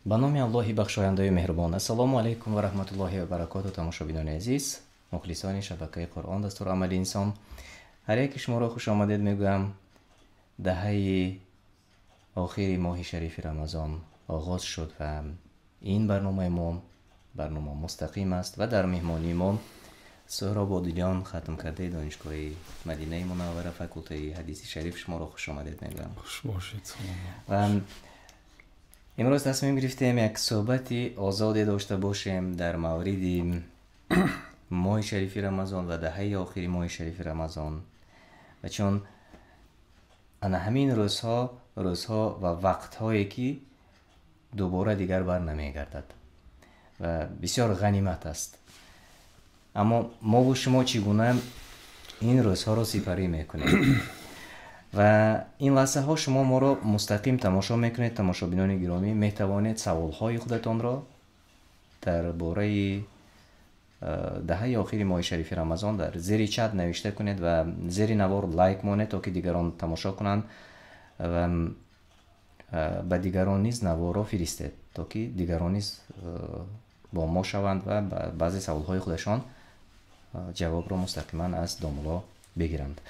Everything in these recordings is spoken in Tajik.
Ба номи Аллоҳи бахшояндаю меҳрубон. Ассалому алайкум ва раҳматуллоҳи ва баракоту. Тамошобинони азиз, мухлисони шабакаи Қуръон, дастури амали инсон, ҳар яки шуморо хуш омадед мегӯям. Даҳаи охири моҳи шарифи Рамазон оғоз шуд ва ин барномаи мо барнома мустақим аст ва дар меҳмонии мо Суҳроб Одилён, хатмкардаи донишгоҳи Мадинаи Мунаввара, факултаи ҳадиси шариф. Шуморо хуш омадед мегӯям. Хуш бошед. Ва имрӯз тасмим гирифтем як суҳбати озоде дошта бошем дар мавриди моҳи шарифи Рамазон ва даҳаи охири моҳи шарифи Рамазон. Ва чун ана ҳамин рӯзҳо, рӯзҳо ва вақтҳое ки дубора дигар бар намегардад ва бисёр ғанимат аст. Аммо мову шумо чӣ гуна ин рӯзҳоро сипарӣ мекунем? Ва ин лаҳзаҳо шумо моро мустақим тамошо мекунед. Тамошобинони гиромӣ, метавонед саволҳои худатонро дар бораи даҳаи охири моҳи шарифи Рамазон дар зери чат навишта кунед ва зери навор лайк монед, то ки дигарон тамошо кунанд ва ба дигарон низ наворро фиристед, то ки дигарон низ бо мо шаванд ва ба баъзе саволҳои худашон ҷавобро мустақиман аз домулло бигиранд.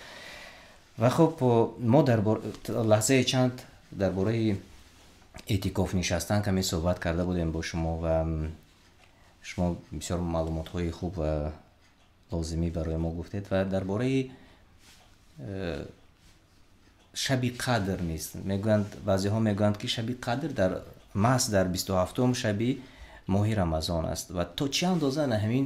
Ва хуб, мо дар лаҳзаи чанд дар бораи эътикоф нишастан каме суҳбат карда будем бо шумо ва шумо бисёр маълумотҳои хуб ва лозимӣ барои мо гуфтед ва дар бораи шаби қадр низ мегӯянд. Баъзеҳо мегӯянд, ки шаби қадр дар маҳз дар 27-ум шаби моҳи Рамазон аст ва то чӣ андоза на ҳамин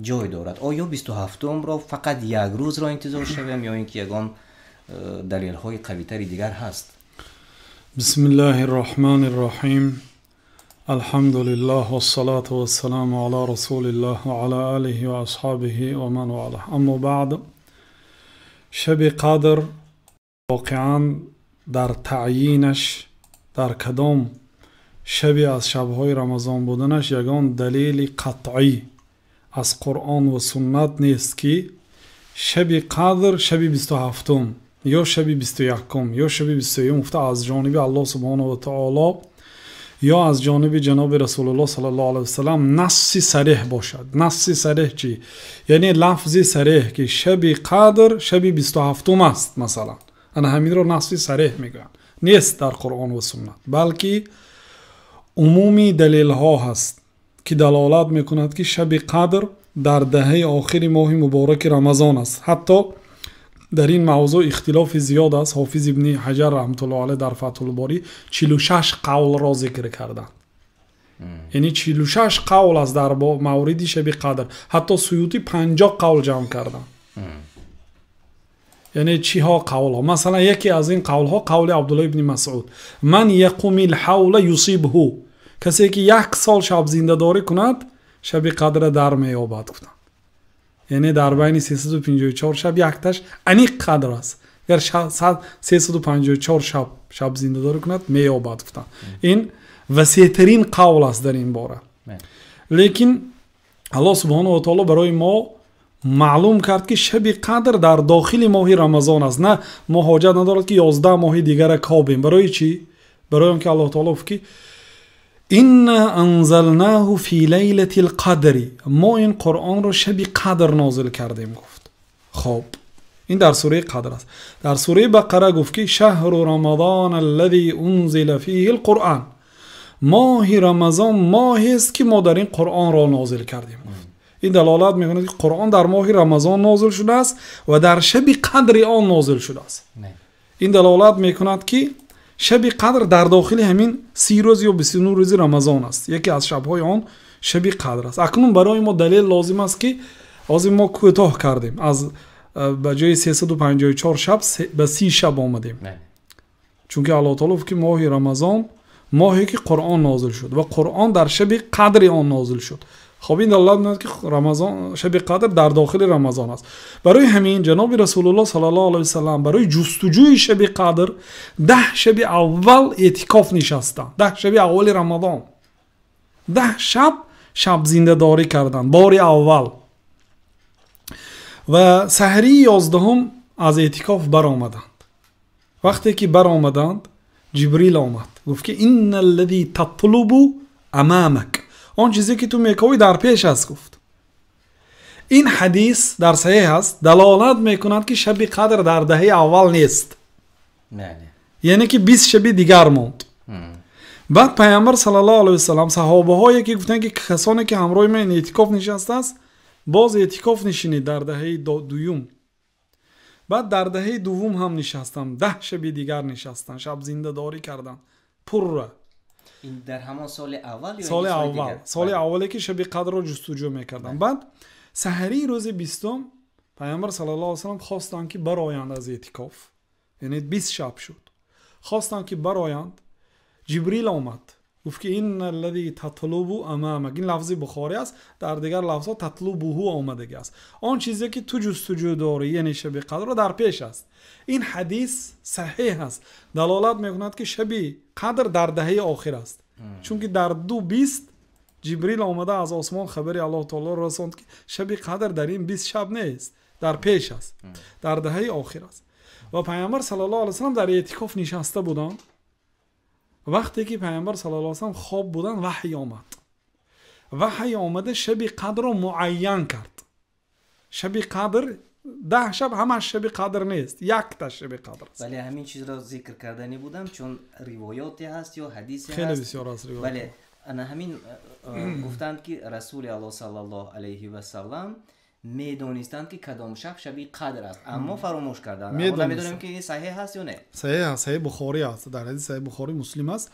ҷой дорад? Оё 27-умро фақат як рӯзро интизор шавем ё ин ки ягон далелҳои қавитари дигар ҳаст? Бисмиллаҳи рраҳмани рраҳим. Алҳамду лиллаҳ вассалату вассаламу ала расулиллаҳ ва ала алиҳи ва асҳобиҳи ва ман валаҳ. Аммо баъд, шаби қадр воқеан дар таъйинаш, дар кадом шаби аз шабҳои Рамазон буданаш ягон далели қатъӣ аз Қуръон ва суннат нест, ки шаби қадр шаби 27-ум ё шаби 21-ум ё шаби 23-ум гуфта аз ҷониби Аллоҳ субҳонаҳу ва таоло ё аз ҷониби ҷаноби Расулуллоҳ саллаллоҳу алайҳи васаллам насси сареҳ бошад. Насси сареҳ чӣ? Яъне лафзи сареҳ, ки шаби қадр шаби 27-ум аст, масалан. Ана ҳаминро насси сареҳ мегӯянд. Нест дар Қуръон ва суннат, балки умуми далелҳо ҳаст, ки далолат мекунад, ки шаби қадр дар даҳаи охири моҳи мубораки Рамазон аст. Ҳатто дар ин мавзӯъ ихтилофи зиёд аст. Ҳофиз ибни Ҳаҷар раҳматуллоҳи алайҳ дар Фатҳулборӣ 46 қавлро зикр карданд. Яъне 46 қавл аст дар мавриди шаби қадр. Ҳатто Суютӣ 50 қавл ҷамъ карданд. Яъне чиҳо қавлҳо? Масалан, яке аз ин қавлҳо қавли Абдуллоҳ ибни Масъуд: ман яқумил ҳавла юсибҳу, касе ки як сол шаб зиндадорӣ кунад, шаби қадра дар меёбад, гуфтанд. Яъне дар байни 354 шаб якташ аниқ қадр аст. Агар 354 шаб шаб зиндадорӣ кунад, меёбад, гуфтанд. Ин васеътарин қавл аст дар ин бора. Лекин Аллоҳ субҳонаҳу ва таоло барои мо маълум кард, ки шаби қадр дар дохили моҳи Рамазон аст. На, мо ҳоҷат надорад, ки 11 моҳи дигара кобем. Барои чӣ? Барои он ки Аллоҳ таоло гуфт, ки инна анзалнаҳу фи лайлатил қадри, мо ин Қуръонро шаби қадр нозил кардем, гуфт. Хоб, ин дар сураи Қадр аст. Дар сураи Бақара гуфт, ки шаҳру рамазон аллази унзила фиҳил қуръон, моҳи Рамазон моҳест, ки мо дар ин Қуръонро нозил кардем, гуфт. Ин далолат мекунад, ки Қуръон дар моҳи Рамазон нозил шудааст ва дар шаби қадри он нозил шудааст. Ин далолат мекунад, ки шаби қадр дар дохили ҳамин 30 рӯз ё 29 рӯзи Рамазон аст. Яке аз шабҳои он шаби қадр аст. Акнун барои мо далел лозим аст, ки ҳозир мо кӯтоҳ кардем, аз ба ҷои 354 шаб ба 30 шаб омадем. Чунки Аллоҳ таоло гуфт, ки моҳи Рамазон моҳе ки Қуръон нозил шуд ва Қуръон дар шаби қадри он нозил шуд. Хоб, ин далолат мекунад, ки Рамазон, шаби қадр дар дохили Рамазон аст. Барои ҳамин ҷаноби Расулуллоҳ саллаллоҳу алайҳи васаллам барои ҷустуҷӯи шаби қадр 10 шаби аввал эътикоф нишастанд. 10 шаби аввали Рамазон, 10 шаб шаб зиндадорӣ карданд бори аввал ва саҳрии 11-ум аз эътикоф баромаданд. Вақте ки баромаданд, Ҷибрил омад, гуфт, ки инна аллази татлубу амамак. Он чизе ки ту мековӣ дар пеш аст, гуфт. Ин ҳадис дар саҳеҳ аст, далолат мекунад ки шаби қадр дар даҳаи аввал нест, яъне ки 20 шаби дигар монд. Баъд пайғамбар саллаллоҳу алайҳи васаллам саҳобаҳое ки гуфтанд ки касоне ки ҳамроҳи ман эътикоф нишастааст, боз эътикоф нишинед дар даҳаи дуюм. Баъд дар даҳаи дуввум ҳам нишастам, 10 шаби дигар нишастам, шаб зиндадорӣ кардам пурра. Ин дар ҳамон соли аввал ё соли аввал? Соли аввале ки шаби қадрро ҷустуҷӯ мекардам. Баъд саҳарии рӯзи 20 пайғамбар саллаллоҳу алайҳи васаллам хостанд ки бароянд аз эътикоф, яъне 20 шаб шуд, хостанд ки бароянд. Ҷибрил омад, гуфт ки инна аллази татлубу амамак. Ин лафзи Бухорӣ аст, дар дигар лафзҳо татлубуҳу омадаги аст. Он чизе ки ту ҷустуҷӯ дорӣ, яъне шаби қадрро, дар пеш аст. Ин ҳадис саҳеҳ аст, далолат мекунад ки шаби қадр дар даҳаи охир аст, чунки дар 20 Ҷибрил омада аз осмон хабари Аллоҳ таолоро расонд ки шаби қадр дар ин 20 шаб нест, дар пеш аст, дар даҳаи охир аст. Ва пайғамбар саллаллоҳу алайҳи васаллам дар эътикоф нишаста буданд. Вақте ки пайғамбар саллаллоҳу алайҳи васаллам хоб буданд, ваҳй омад. Ваҳй омада шаби қадрро муайян кард. Шаби қадр 10 шаб ҳамаш шаби қадр нест, якта шаби қадр аст. Бале, ҳамин чизро зикр кардани будам, чун ривоёте ҳаст ё ҳадисе ҳаст. Хеле бисёр аст ривоят. Бале, ана ҳамин гуфтанд ки Расули Аллоҳ саллаллоҳу алайҳи васаллам медонистанд ки кадом шаб шаби қадр аст, аммо фаромӯш карданд. Аммо намедонем ки ин саҳеҳ аст ё не. Саҳеҳ аст, саҳеҳ Бухорӣ аст, дар ҳадиси саҳеҳ Бухорӣ Муслим аст.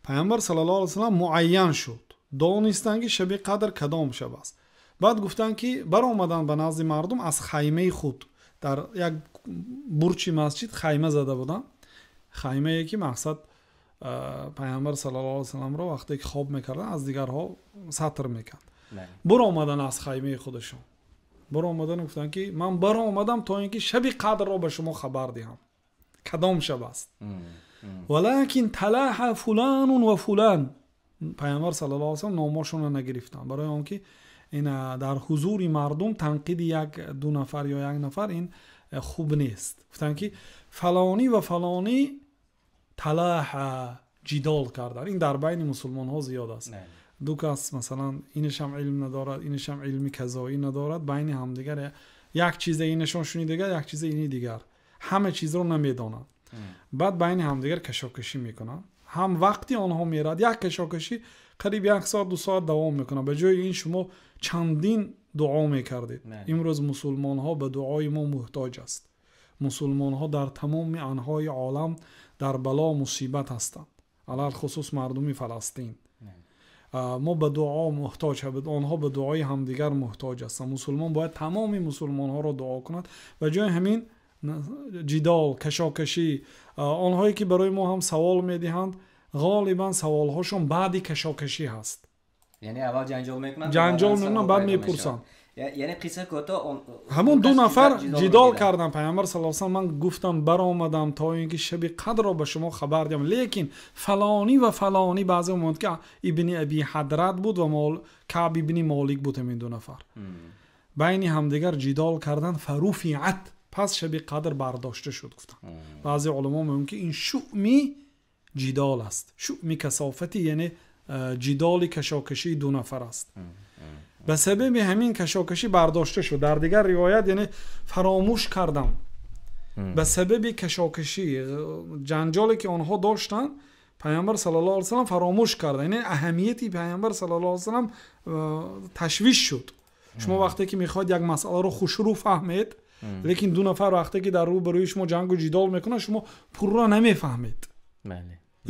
Пайғамбар саллаллоҳу алайҳи васаллам муайян шуд, донистанд ки шаби қадр кадом шаб аст. Баъд гуфтанд ки баромаданд ба назди мардум аз хаймаи худ, дар як бурчи масҷид хайма зада буданд, хаймае ки мақсад пайғамбар саллаллоҳу алайҳи васалламро вақте ки хоб мекарданд аз дигарҳо сатр мекард. Баромаданд аз хаймаи худашон, баромадан гуфтанд ки ман баромадам то ин ки шаби қадрро ба шумо хабар диҳам, кадом шаб аст. Валакин талаҳа фуланун ва фулан. Пайғамбар саллаллоҳу алайҳи васаллам номошонро нагирифтанд, барои он ки ин дар ҳузури мардум танқиди як ду нафар ё як нафар ин хуб нест. Гуфтанд ки фалонӣ ва фалонӣ талаҳа, ҷидол карданд. Ин дар байни мусулмонҳо зиёд аст. Ду кас масалан инашам илм надорад, инашам илми казоӣ надорад, байни ҳамдигар як чизе инашон шунидагар, як чизе ини дигар, ҳама чизро намедонанд. Баъд байни ҳамдигар кашокашӣ мекунанд. Ҳам вақти онҳо мерад, як кашокашӣ қариб 1 соат 2 соат давом мекунад. Ба ҷои ин шумо чандин дуо мекардед. Имрӯз мусулмонҳо ба дуои мо муҳтоҷ аст. Мусулмонҳо дар тамоми анҳои олам дар бало мусибат ҳастанд, алалхусус мардуми Фаластин. Мо ба дуо муҳтоҷ, онҳо ба дуои ҳамдигар муҳтоҷ ҳастанд. Мусулмон бояд тамоми мусулмонҳоро дуо кунад. Ба ҷои ҳамин ҷидол, кашокашӣ, онҳое ки барои мо ҳам савол медиҳанд, ғолибан саволҳошон баъди кашокашӣ ҳаст. Яъне аввал ҷанҷол мекунанд, ҷанҷол мекунанд, баъд мепурсанд. Яъне қисса кӯтоҳ, ҳамон ду нафар ҷидол карданд. Пайғамбар саллаллоҳу алайҳи васаллам ман гуфтам баромадам то ин ки шаби қадрро ба шумо хабар диҳам, лекин фалонӣ ва фалонӣ, баъзе мегӯянд ки ибни Аби Ҳадрат буд ва Каъб ибни Молик буд, ҳамин ду нафар байни ҳамдигар ҷидол карданд. Фаруфиат, пас шаби қадр бардошта шуд, гуфтанд. Баъзе уламо мегӯянд ки ин шуъми ҷидол аст, шуъми касофати, яъне ҷидоли кашокашии ду нафар аст. Ба сабаби ҳамин кашокашӣ бардошта шуд. Дар дигар ривоят яъне фаромӯш кардам, ба сабаби кашокашӣ ҷанҷоле ки онҳо доштанд, пайғамбар саллаллоҳу алайҳи васаллам фаромӯш кард. Яъне аҳамияти пайғамбар саллаллоҳу алайҳи васаллам ташвиш шуд. Шумо вақте ки мехоҳед як масъаларо хушрӯ фаҳмед, лекин ду нафар вақте ки дар рӯбарӯи шумо ҷангу ҷидол мекунанд, шумо пурра намефаҳмед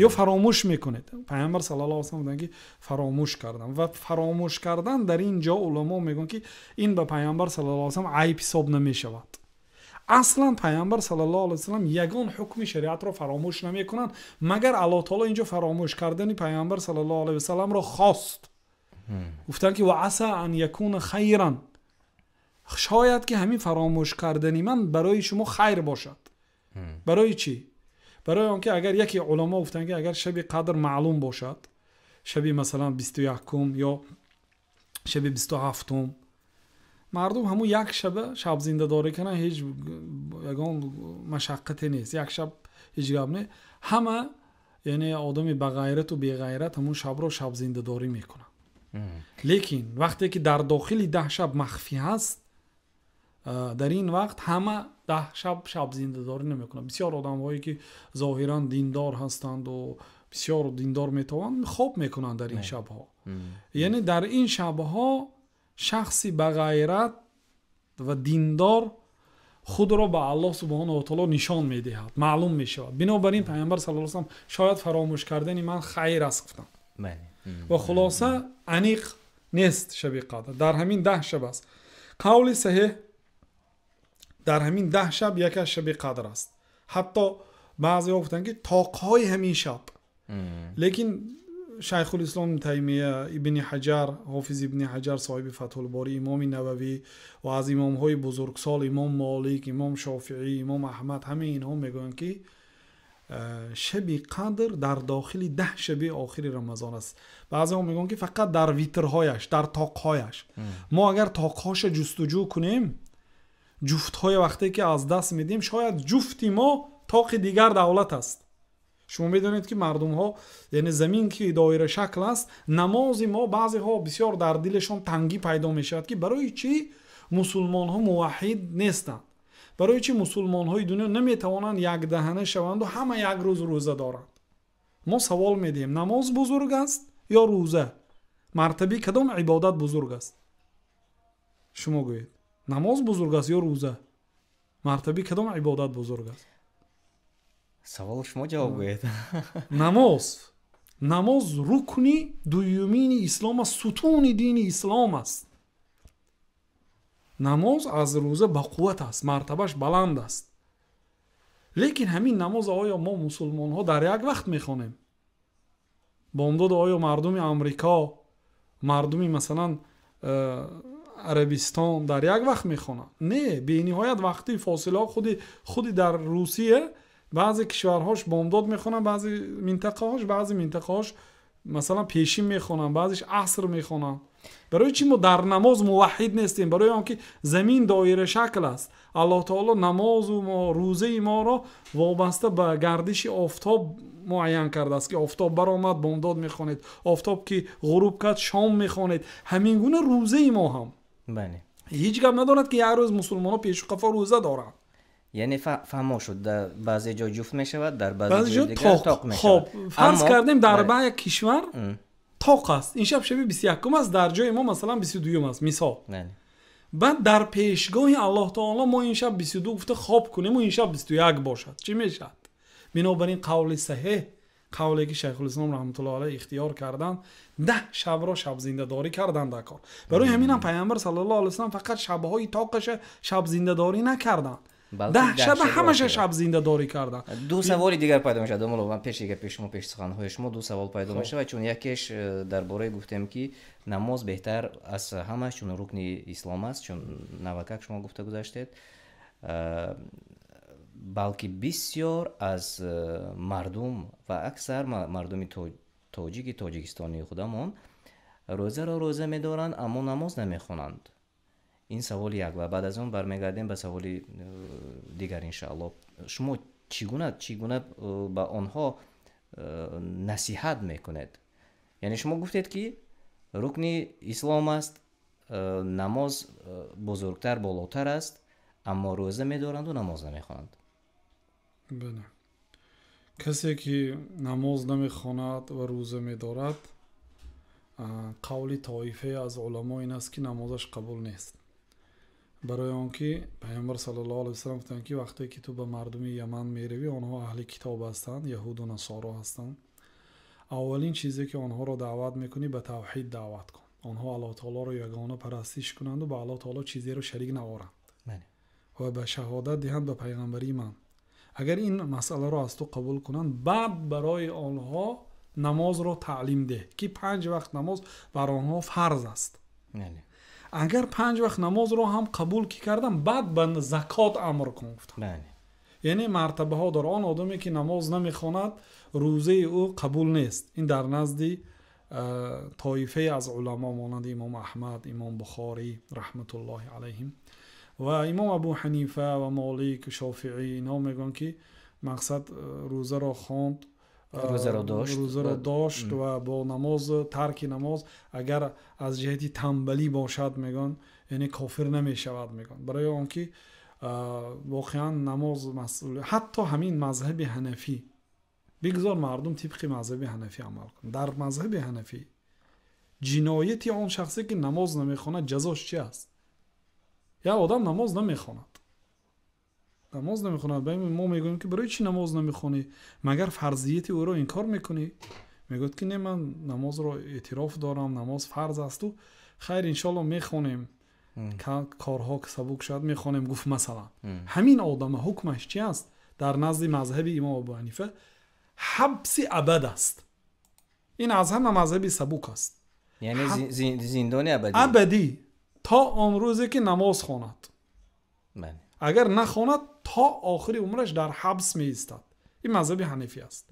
ё фаромӯш мекунед. Пайғамбар саллаллоҳу алайҳи васаллам гуфтанд ки фаромӯш кардам. Ва фаромӯш кардан дар ин ҷо уламо мегӯянд ки ин ба пайғамбар саллаллоҳу алайҳи васаллам айб ҳисоб намешавад. Аслан пайғамбар саллаллоҳу алайҳи васаллам ягон ҳукми шариатро фаромӯш намекунанд, магар Аллоҳ таоло инҷо фаромӯш кардани пайғамбар саллаллоҳу алайҳи васалламро хост. Гуфтанд ки ва аса ан якуна хайран, шояд ки ҳамин фаромӯш кардани ман барои шумо хайр бошад. Барои чӣ? Барои он ки агар яке уламо гуфтанд ки агар шаби қадр маълум бошад, шаби масалан 21-ум ё шаби 27-ум, мардум ҳамун як шаба шаб зиндадорӣ кунанд, ҳеҷ ягон машаққате нест, як шаб ҳеҷ гап не. Ҳама Яъне одами бағайрату беғайрат ҳамун шабро шабзиндадорӣ мекунад. Лекин вақте ки дар дохили 10 шаб махфӣ ҳаст, дар ин вақт ҳама 10 шаб шабзиндадорӣ намекунад. Бисёр одамҳое ки зоҳиран диндор ҳастанду бисёр диндор метавонанд, хоб мекунанд дар ин шабҳо. Яъне дар ин шабҳо шахси бағайрат ва диндор худро ба Аллоҳ субҳонаҳу ва таъоло нишон медиҳад, маълум мешавад. Бинобар ин Пайғамбар саллаллоҳу алайҳи васаллам шояд фаромӯш кардани ман хайр аст гуфтанд. Ва хулоса аниқ нест шаби қадр, дар ҳамин 10 шаб аст. Қавли саҳеҳ дар ҳамин 10 шаб яке аз шаби қадр аст. Ҳатто баъзеҳо гуфтанд ки тоқҳои ҳамин шаб. Лекин Шайхулислом Таймия, Ибни Ҳаҷар, Ҳофиз Ибни Ҳаҷар соҳиби Фатҳулборӣ, Имоми Нававӣ ва аз имомҳои бузургсол Имом Молик, Имом Шофиӣ, Имом Аҳмад, ҳамаи инҳо мегӯянд ки шаби қадр дар дохили 10 шаби охири Рамазон аст. Баъзеҳо мегӯянд ки фақат дар витрҳояш, дар тоқҳояш. Мо агар тоқҳоша ҷустуҷӯ кунем, ҷуфтҳои вақте ки аз даст медиҳем, шояд ҷуфти мо тоқи дигар давлат аст. Шумо медонед ки мардумҳо, яъне замин ки доира шакл аст, намози мо баъзеҳо бисёр дар дилашон тангӣ пайдо мешавад ки барои чӣ мусулмонҳо муваҳҳид нестанд, барои чӣ мусулмонҳои дунё наметавонанд якдаҳана шаванду ҳама як рӯз рӯза доранд. Мо савол медиҳем, намоз бузург аст ё рӯза? Мартабаи кадом ибодат бузург аст? Шумо гӯед, намоз бузург аст ё рӯза? Мартабаи кадом ибодат бузург аст? Савол шумо ҷавоб гӯед. Намоз. Намоз рукни дуюмини ислом аст, сутуни дини ислом аст. Намоз аз рӯза бақувват аст, мартабаш баланд аст. Лекин ҳамин намоз оё мо мусулмонҳо дар як вақт мехонем? Бомдод оё мардуми Амрико, мардуми масалан Арабистон дар як вақт мехонанд? Не, бениҳоят вақти фосилаҳо худи дар Русия баъзе кишварҳош бомдод мехонанд, баъзе минтақаҳош, баъзе минтақаҳош масалан пешин мехонанд, баъзеш аср мехонанд. Барои чӣ мо дар намоз муваҳҳид нестем? Барои он ки замин доира шакл аст. Аллоҳ таоло намозу мо, рӯзаи моро вобаста ба гардиши офтоб муайян кардааст ки офтоб баромад, бомдод мехонед, офтоб ки ғуруб кард, шом мехонед. Ҳамин гуна рӯзаи мо ҳам. Ҳеҷ гап надорад ки як рӯз мусулмонҳо пешу қафо рӯза доранд. Яъне фаҳмо шуд, дар баъзе ҷо ҷуфт мешавад, дар баъзе ҷои дигар тоқ мешавад. Хоб, фарз кардем дар як кишвар тоқ аст. Ин шаб шаби 21 аст, дар ҷои мо масалан 22 аст, мисол. Баъд дар пешгоҳи Аллоҳ таоло мо ин шаб 22 гуфта хоб кунем ва ин шаб 21 бошад. Чӣ мешавад? Бинобар ин қавли саҳеҳ, қавле ки Шайхулислом раҳматуллоҳи алайҳ ихтиёр карданд, 10 шабро шабзиндадорӣ карданд дар кор. Барои ҳамин ҳам Пайғамбар саллаллоҳу алайҳи васаллам фақат шабҳои тоқаша шабзиндадорӣ накарданд. 10 шаб ҳамаша шаб зиндадорӣ карданд. Ду саволи дигар пайдо мешавад. Домулло, ман пеши гапи шумо, пеши суханҳои шумо ду савол пайдо мешавад, чун якеш дар бораи гуфтем ки намоз беҳтар аз ҳамаш, чун рукни ислом аст, чун навакак шумо гуфта гузаштед, балки бисёр аз мардум ва аксар мардуми тоҷики тоҷикистонии худамон рӯзаро рӯза медоранд, аммо намоз намехонанд. Ин саволи як ва баъд аз он бармегардем ба саволи дигар иншааллоҳ. Шумо чӣ гуна ба онҳо насиҳат мекунед? Яъне шумо гуфтед ки рукни ислом аст, намоз бузургтар, болотар аст, аммо рӯза медоранду намоз намехонанд. Бале. Касе ки намоз намехонад ва рӯза медорад, қавли тоифае аз уламо ин аст ки намозаш қабул нест. Барои он ки Пайғамбар саллаллоҳу алайҳи васаллам гуфтанд ки вақте ки ту ба мардуми Яман меравӣ, онҳо аҳли китоб ҳастанд, яҳуду насоро ҳастанд. Аввалин чизе ки онҳоро даъват мекунӣ, ба тавҳид даъват кун. Онҳо Аллоҳ таолоро ягона парастиш кунанду ба Аллоҳ таоло чизеро шарик наоранд ва ба шаҳодат диҳанд ба пайғамбарии ман. Агар ин масъаларо аз ту қабул кунанд, баъд барои онҳо намозро таълим деҳ, ки 5 вақт намоз бар онҳо фарз аст. Агар 5 вақт намозро ҳам қабул ки кардам, баъд ба закот амр кун гуфтам. Яъне мартабаҳо дор. Он одаме ки намоз намехонад, рӯзаи ӯ қабул нест. Ин дар назди тоифае аз уламо монанди Имом Аҳмад, Имом Бухорӣ раҳматуллоҳи алайҳим ва Имом Абу Ҳанифа ва Молик, Шофиӣ, инҳо мегӯянд ки мақсад рӯзаро хонд, рӯзаро дошт ва бо намоз, тарки намоз агар аз ҷиҳати танбалӣ бошад, мегӯянд, яъне кофир намешавад, мегӯянд. Барои он ки воқеан намоз масъул, ҳатто ҳамин мазҳаби ҳанафӣ, бигзор мардум тибқи мазҳаби ҳанафӣ амал кунанд. Дар мазҳаби ҳанафӣ ҷинояти он шахсе ки намоз намехонад ҷазош чи аст? Як одам намоз намехонад, намоз намехонад, мо мегӯем ки барои чӣ намоз намехонӣ? Магар фарзияти ӯро инкор мекунӣ? Мегӯяд ки не, ман намозро эътироф дорам, намоз фарз асту хайр, иншоалло мехонем, корҳо ки сабук шавад мехонем, гуфт масалан. Ҳамин одама ҳукмаш чи аст? Дар назди мазҳаби имом Абу Ҳанифа ҳабси абад аст. Ин аз ҳама мазҳаби сабук аст. Яъне зиндони абадӣ. Абадӣ то он рӯзе ки намоз хонад. Агар нахонад то охири умраш дар ҳабс меистад. Ин мазҳаби ҳанафӣ аст.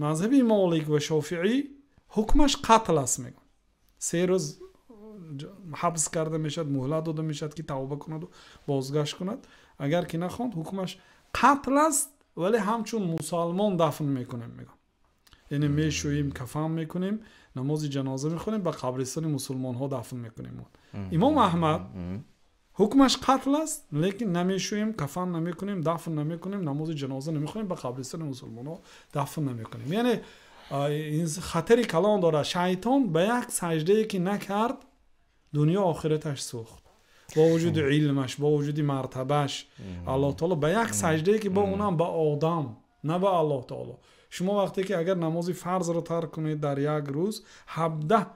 Мазҳаби Молик ва Шофиӣ ҳукмаш қатл аст, мегӯянд. 3 рӯз ҳабс карда мешавад, муҳлат дода мешавад ки тавба кунад ва бозгашт кунад. Агар ки нахонд ҳукмаш қатл аст, вале ҳамчун мусалмон дафн мекунем, мегӯянд. Яъне мешӯем, кафан мекунем, намози ҷаноза мехонем, ба қабристони мусулмонҳо дафн мекунем. Имом Аҳмад ҳукмаш қатл аст, лекин намешӯем, кафан намекунем, дафн намекунем, намози ҷаноза намехонем, ба қабристони мусулмонҳо дафн намекунем. Яъне хатари калон дорад. Шайтон ба як саҷдае ки накард, дунё охираташ сӯхт. Бо вуҷуди илмаш, бо вуҷуди мартабаш, Аллоҳ таоло ба як саҷдае ки бо унам ба одам, на ба Аллоҳ таоло. Шумо вақте ки агар намози фарзро тарк кунед дар як рӯз, 17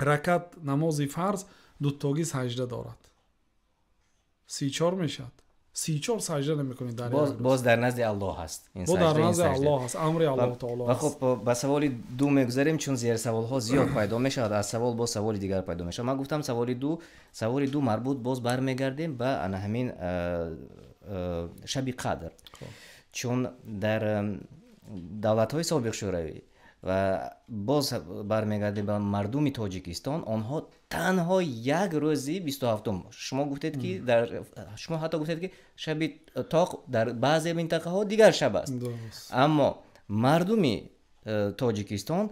ракат намози фарз дутогӣ саҷда дорад. 34 мешавад. 34 саҷда намекунед дар як рӯз. Боз дар назди Аллоҳ аст. Боз дар назди Аллоҳ аст, амри Аллоҳ таоло аст. Ва хуб, ба саволи ду мегузарем, чун зерсаволҳо зиёд пайдо мешавад, аз савол боз саволи дигар пайдо мешавад. Ман гуфтам саволи ду, саволи ду марбут боз бармегардем ба ана ҳамин шаби қадр. Чун дар давлатҳои собиқ шӯравӣ ва боз бармегардем ба мардуми Тоҷикистон, онҳо танҳо як рӯзи 27-ум. Шумо гуфтед ки дар, шумо ҳатто гуфтед ки шаби тоқ дар баъзе минтақаҳо дигар шаб аст. Аммо мардуми Тоҷикистон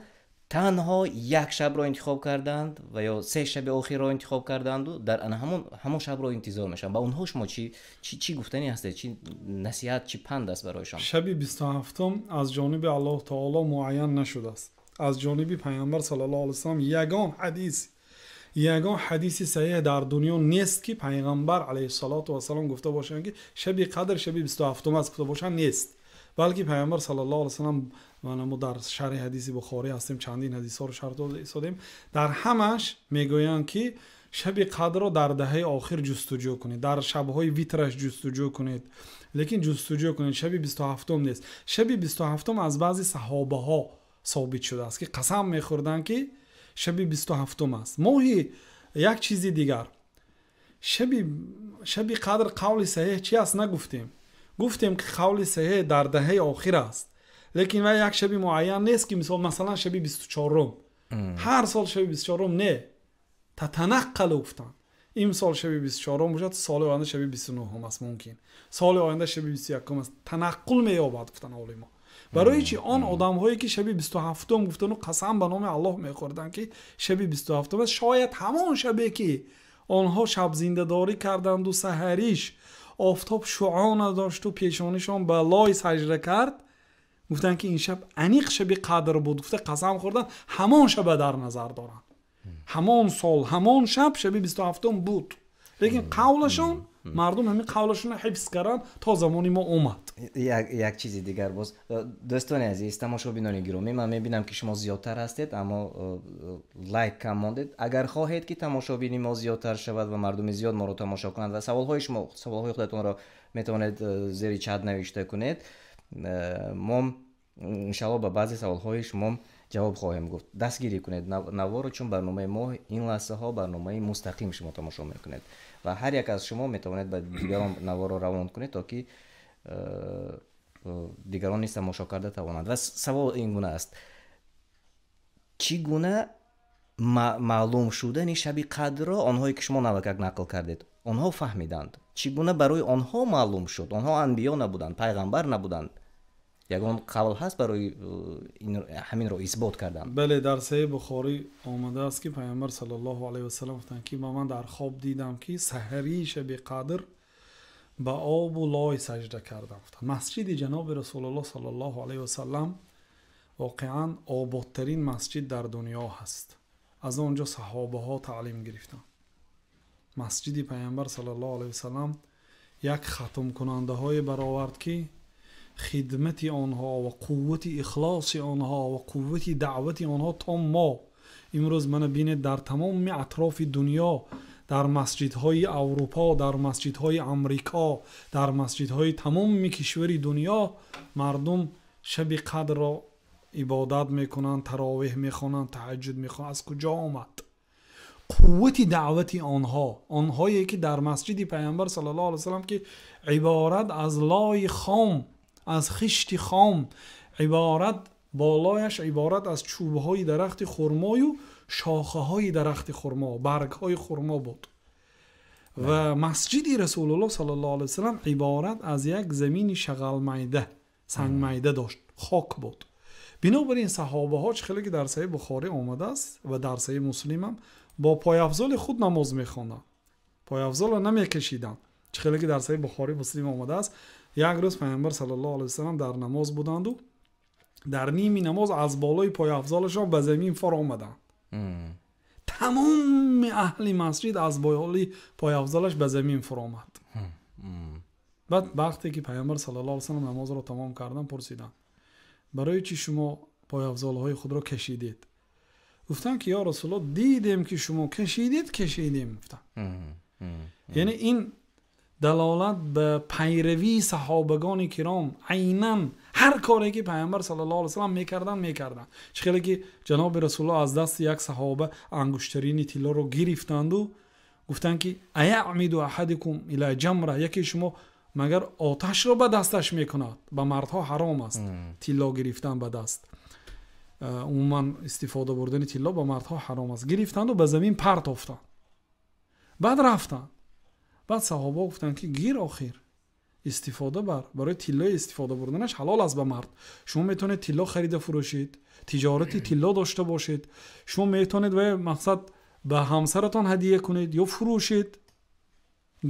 танҳо як шабро интихоб карданд ва ё 3 шаби охирро интихоб карданду дар ана ҳамон шабро интизор мешаванд. Ба онҳо шумо чӣ гуфтанӣ ҳастед? Чӣ насиҳат, чӣ панд аст барояшон? Шаби 27-ум аз ҷониби Аллоҳ таоло муайян нашудааст. Аз ҷониби Пайғамбар саллаллоҳу алайҳи васаллам ягон ҳадиси саҳиҳ дар дунё нест ки Пайғамбар алайҳиссалоту вассалом гуфта бошанд ки шаби қадр шаби 27-ум аст, гуфта бошанд нест. Балки Пайғамбар саллаллоҳу алайҳи васаллам, мо дар шарҳи ҳадиси Бухорӣ ҳастем, чандин ҳадисҳоро шарҳ додем, дар ҳамаш мегӯянд ки шаби қадрро дар даҳаи охир ҷустуҷӯ кунед, дар шабҳои витраш ҷустуҷӯ кунед, лекин ҷустуҷӯ кунед, шаби 27-ум нест. Шаби 27-ум аз баъзе саҳобаҳо собит шудааст ки қасам мехӯрданд ки шаби 27-ум аст. Моҳи як чизи дигар, шаби қадр қавли саҳиҳ чи аст нагуфтем. Гуфтем ки қавли саҳиҳ дар даҳаи охир аст, лекин вай як шаби муайян нест ки мисол масалан шаби 24-ум, ҳар сол шаби 24-ум не, татанаққалу гуфтанд. Имсол шаби 24-ум бошад, соли оянда шаби 29-ум аст, мумкин соли оянда шаби 21-ум аст. Танаққул меёбад гуфтанд олимо. Барои чи он одамҳое ки шаби 27-ум гуфтану қасам ба номи Аллоҳ мехӯрданд ки шаби 27-ум аст, шояд ҳамон шабе ки онҳо шабзиндадорӣ карданду саҳариш офтоб шуъо надошту пешонишон ба лой саҷда кард, гуфтанд ки ин шаб аниқ шаби қадр буд, гуфта қасам хӯрданд, ҳамон шаба дар назар доранд. Ҳамон сол, ҳамон шаб шаби 27-ум буд. Лекин қавлашон, мардум ҳамин қавлашонро ҳифз карданд то замони мо омад. Як чизи дигар боз, дӯстони азиз, тамошобинони гиромӣ, ман мебинам ки шумо зиёдтар ҳастед, аммо лайк кам мондед. Агар хоҳед ки тамошобини мо зиёдтар шавад ва мардуми зиёд моро тамошо кунанд ва саволҳои шумо, саволҳои худатонро метавонед зери чат навишта кунед, мо иншааллоҳ ба баъзе саволҳои шумо ҷавоб хоҳем гуфт. Дастгирӣ кунед наворо, чун барномаи мо ин лаҳзаҳо барномаи мустақим шумо тамошо мекунед ва ҳар як аз шумо метавонед ба дигарон наворо равон кунед, то ки дигарон низ тамошо карда тавонанд. Ва савол ин гуна аст: чӣ гуна маълум шудани шаби қадрро онҳое ки шумо навакак нақл кардед, онҳо фаҳмиданд? Чӣ гуна барои онҳо маълум шуд? Онҳо анбиё набуданд, пайғамбар набуданд. Ягон қавл ҳаст барои ҳаминро исбот кардан? Бале, дар Саҳеҳи Бухорӣ омадааст, ки Паёмбар саллаллоҳу алайҳи васаллам гуфтанд, ки ман дар хоб дидам, ки саҳарии шаби қадр ба обу лой саҷда кардам. Масҷиди ҷаноби Расулуллоҳ саллаллоҳу алайҳи васаллам воқеан ободтарин масҷид дар дунё ҳаст. Аз он ҷо саҳобаҳо таълим гирифтанд. Масҷиди Паёмбар саллаллоҳу алайҳи васаллам як хатмкунандаҳое баровард, ки хидмати онҳо ва қуввати ихлоси онҳо ва қуввати даъвати онҳо то мо имрӯз мана бинед, дар тамоми атрофи дунё, дар масҷидҳои Аврупо, дар масҷидҳои Амрико, дар масҷидҳои тамоми кишвари дунё мардум шаби қадрро ибодат мекунанд, таровеҳ мехонанд, таҳаҷҷуд мехонанд. Аз куҷо омад қуввати даъвати онҳо? Онҳое ки дар масҷиди Паёмбар саллаллоҳу алайҳи васаллам, ки иборат аз лои хом, аз хишти хом, иборат болояш иборат аз чӯбҳои дарахти хурмою шохаҳои дарахти хурмо, баргҳои хурмо буд. Ва масҷиди Расулуллоҳ саллаллоҳу алайҳи васаллам иборат аз як замини шағалмайда, сангмайда дошт, хок буд. Бинобар ин саҳобаҳо, чӣ хеле ки дар Саҳеҳи Бухорӣ омадааст ва дар Саҳеҳи Муслим ҳам, бо пойафзоли худ намоз мехонданд, пойафзолро намекашиданд. Чӣ хеле ки дар Саҳеҳи Бухорӣ Муслим омадааст, як рӯз Паёмбар саллаллоҳу алайҳи васаллам дар намоз буданду дар ними намоз аз болои пойафзолашон ба замин фаромаданд. Тамоми аҳли масҷид аз болои пойафзолаш ба замин фаромад. Баъд вақте ки Паёмбар саллаллоҳу алайҳи васаллам намозро тамом карданд, пурсиданд: барои чӣ шумо пойафзолҳои худро кашидед? Гуфтанд ки ё Расулуллоҳ, дидем ки шумо кашидед, кашидем. Гуфтанд. Яъне ин далолат ба пайравии саҳобагони киром, айнан ҳар коре ки Паёмбар саллаллоҳу алайҳи васаллам мекарданд. Чӣ хеле ки ҷаноби Расулуллоҳ аз дасти як саҳоба ангуштарини тиллоро гирифтанду гуфтанд ки аяъмиду аҳадукум ила ҷамра, яке шумо магар оташро ба дасташ мекунад? Ба мардҳо ҳаром аст тилло гирифтан ба даст, умуман истифода бурдани тилло ба мардҳо ҳаром аст. Гирифтанду ба замин партофтанд, баъд рафтанд. Баъд саҳоба гуфтанд ки гир, охир истифода бар, барои тиллои истифода бурданаш ҳалол аст ба мард. Шумо метавонед тилло харида фурӯшед, тиҷорати тилло дошта бошед, шумо метавонед ва мақсад ба ҳамсаратон ҳадия кунед ё фурӯшед.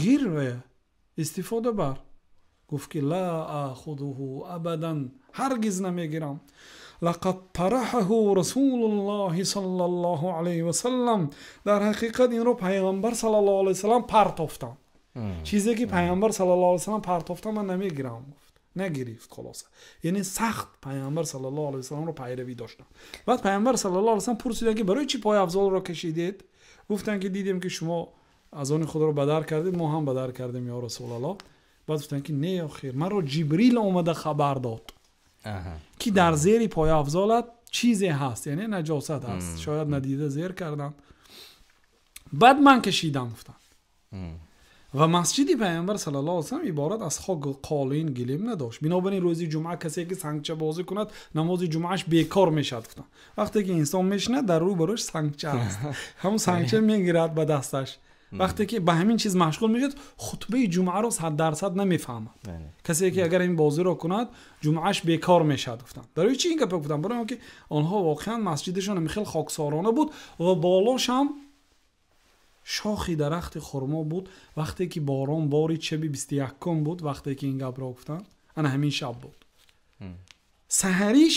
Гир ва истифода бар. Гуфт ки ла ахудуҳу абадан, ҳаргиз намегирам. лақад тараҳаҳу расулуллоҳи саллаллоҳу алайҳи васаллам, дар ҳақиқат инро Пайғамбар саллаллоҳу алайҳи васаллам партофтанд. Чизе ки Пайғамбар саллаллоҳу алайҳи васаллам партофтан, ман намегирам, гуфт. Нагирифт хулоса. Яъне сахт Пайғамбар саллаллоҳу алайҳи васалламро пайравӣ доштанд. Баъд Пайғамбар саллаллоҳу алайҳи васаллам пурсиданд ки барои чӣ пойафзолро кашидед? Гуфтанд ки дидем ки шумо аз они худро бадар кардед, мо ҳам бадар кардем ё Расулуллоҳ. Баъд гуфтанд ки не, охир маро Ҷибрил омада хабар дод ки дар зери пойафзолат чизе ҳаст, яъне наҷосат ҳаст, шояд надида зер карданд. Баъд ман кашидам, гуфтанд. Ва масҷиди Пайғамбар саллаллоҳу алайҳи васаллам иборат аз хок, қолин, гилем надошт. Бинобар ин рӯзи ҷумъа касе ки сангчабозӣ кунад, намози ҷумъааш бекор мешавад, гуфтанд. Вақте ки инсон мешинад, дар рӯбарӯш сангча аст, ҳамон сангча мегирад ба дасташ. Вақте ки ба ҳамин чиз машғул мешавад, хутбаи ҷумъаро 100% намефаҳмад. Касе ки агар ин бозиро кунад, ҷумъааш бекор мешавад, гуфтанд. Барои чӣ ин гапро гуфтанд? Барои он ки онҳо воқеан масҷидашон хеле хоксорона буд ва болош ҳам шохи дарахти хурмо буд. Вақте ки борон борид, шаби 21 буд, вақте ки ин гапро гуфтанд, ана ҳамин шаб буд. Саҳариш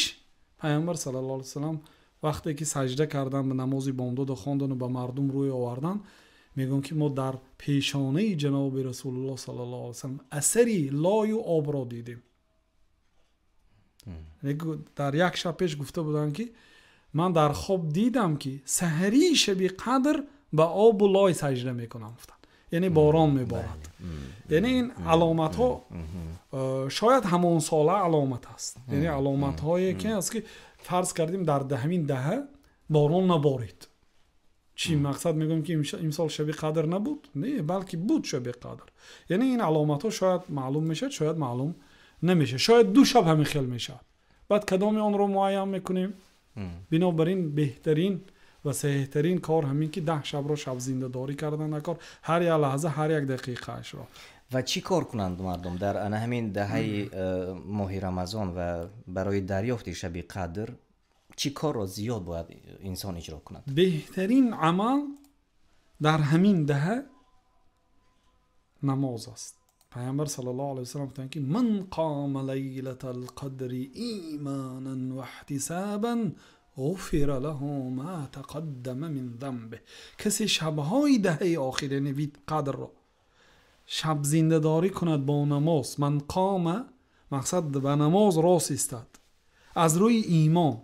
Пайғамбар саллаллоҳу алайҳи васаллам вақте ки саҷда карданд, ба намози бомдода хонданду ба мардум рӯй оварданд, мегӯянд ки мо дар пешонаи ҷаноби Расулуллоҳ саллаллоҳу алайҳи васаллам асари лою обро дидем. Дар як шаб пеш гуфта буданд ки ман дар хоб дидам ки саҳарии шаби қадр ба обу лой саҷда мекунам, гуфтанд. Яъне борон меборад. Яъне ин аломатҳо шояд ҳамон сола аломат аст. Яъне аломатҳое ки аст ки фарз кардем дар ҳамин даҳа борон наборид. Чӣ мақсад мегӯям ки имсол шаби қадр набуд? Не, балки буд шаби қадр. Яъне ин аломатҳо шояд маълум мешавад, шояд маълум намешавад. Шояд ду шаб ҳамин хел мешавад. Баъд кадоми онро муайян мекунем? Бинобар ин беҳтарин ва саҳиҳтарин кор ҳамин ки 10 шабро шабзиндадорӣ кардан накор, ҳар як лаҳза, ҳар як дақиқаашро. Ва чӣ кор кунанд мардум дар ана ҳамин даҳаи моҳи Рамазон ва барои дарёфти шаби қадр чӣ корро зиёд бояд инсон иҷро кунад? Беҳтарин амал дар ҳамин даҳа намоз аст. Пайғамбар саллаллоҳу алайҳи васаллам гуфтанд, ки ман қома лайлатал қадри иманан ва иҳтисабан ғуфира лаҳу ма тақаддама мин занбиҳ. Касе шабҳои даҳаи охир, яъне вид қадрро шаб зиндадорӣ кунад бо намоз, ман қома мақсад ба намоз рост истад аз рӯи имон,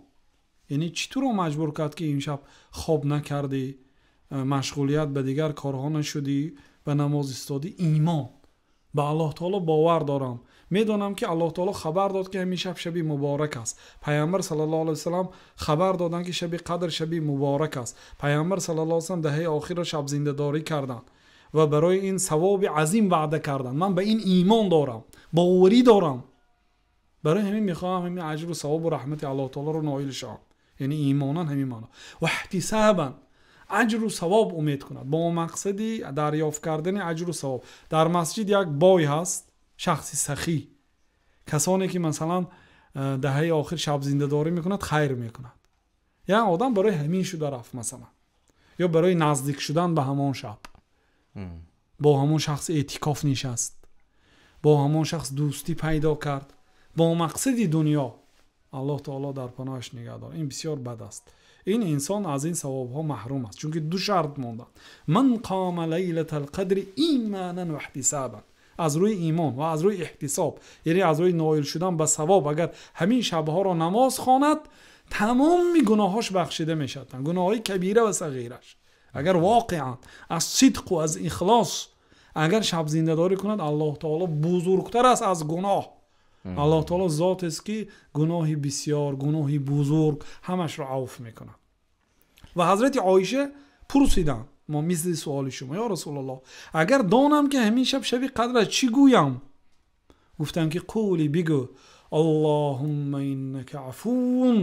яъне чӣ туро маҷбур кард, ки имшаб хоб накардӣ, машғулият ба дигар корҳо нашудӣ, ба намоз истодӣ? Имон ба Аллоҳ таоло бовар дорам, медонам, ки Аллоҳ таоло хабар дод, ки ҳамин шаб шаби муборак аст. Пайғамбар саллаллоҳу алайҳи васаллам хабар доданд, ки шаби қадр шаби муборак аст. Пайғамбар саллаллоҳу алайҳи васаллам даҳаи охирро шаб зиндадорӣ карданд ва барои ин савоби азим ваъда карданд. Ман ба ин имон дорам, боварӣ дорам, барои ҳамин мехоҳам ҳамин аҷру савобу раҳмати Аллоҳ таолоро ноил шавам. Яъне имонан ҳамин маъно. Ва иҳтисабан аҷру савоб умед кунад бо мақсади дарёфт кардани аҷру савоб. Дар масҷид як бой ҳаст, шахси сахӣ, касоне ки масалан даҳаи охир шаб зиндадорӣ мекунад, хайр мекунад. Як одам барои ҳамин шуда рафт масалан, ё барои наздик шудан ба ҳамон шаб бо ҳамон шахс эътикоф нишаст, бо ҳамон шахс дӯстӣ пайдо кард бо мақсади дунё. Аллоҳ таоло дар паноҳаш нигаҳ дорад. Ин бисёр бад аст. Ин инсон аз ин савобҳо маҳрум аст, чунки ду шарт монданд. Ман қома лайлатал қадри иманан ва иҳтисабан, аз рӯи имон ва аз рӯи иҳтисоб, яъне аз рӯи ноил шудан ба савоб. Агар ҳамин шабҳоро намоз хонад, тамоми гуноҳҳош бахшида мешавад, гуноҳҳои кабира ва сағираш. Агар воқеан аз сидқу аз ихлос агар шаб зиндадорӣ кунад, Аллоҳ таоло бузургтар аст аз гуноҳ. Аллоҳ таоло зотест, ки гуноҳи бисёр, гуноҳи бузург ҳамашро авф мекунад. Ва ҳазрати Оиша пурсиданд, мо мисли суоли шумо, ё Расулуллоҳ, агар донам, ки ҳамин шаб шаби қадр аст, чӣ гӯям? Гуфтанд, ки қули, бигӯ: Аллоҳумма иннака афувун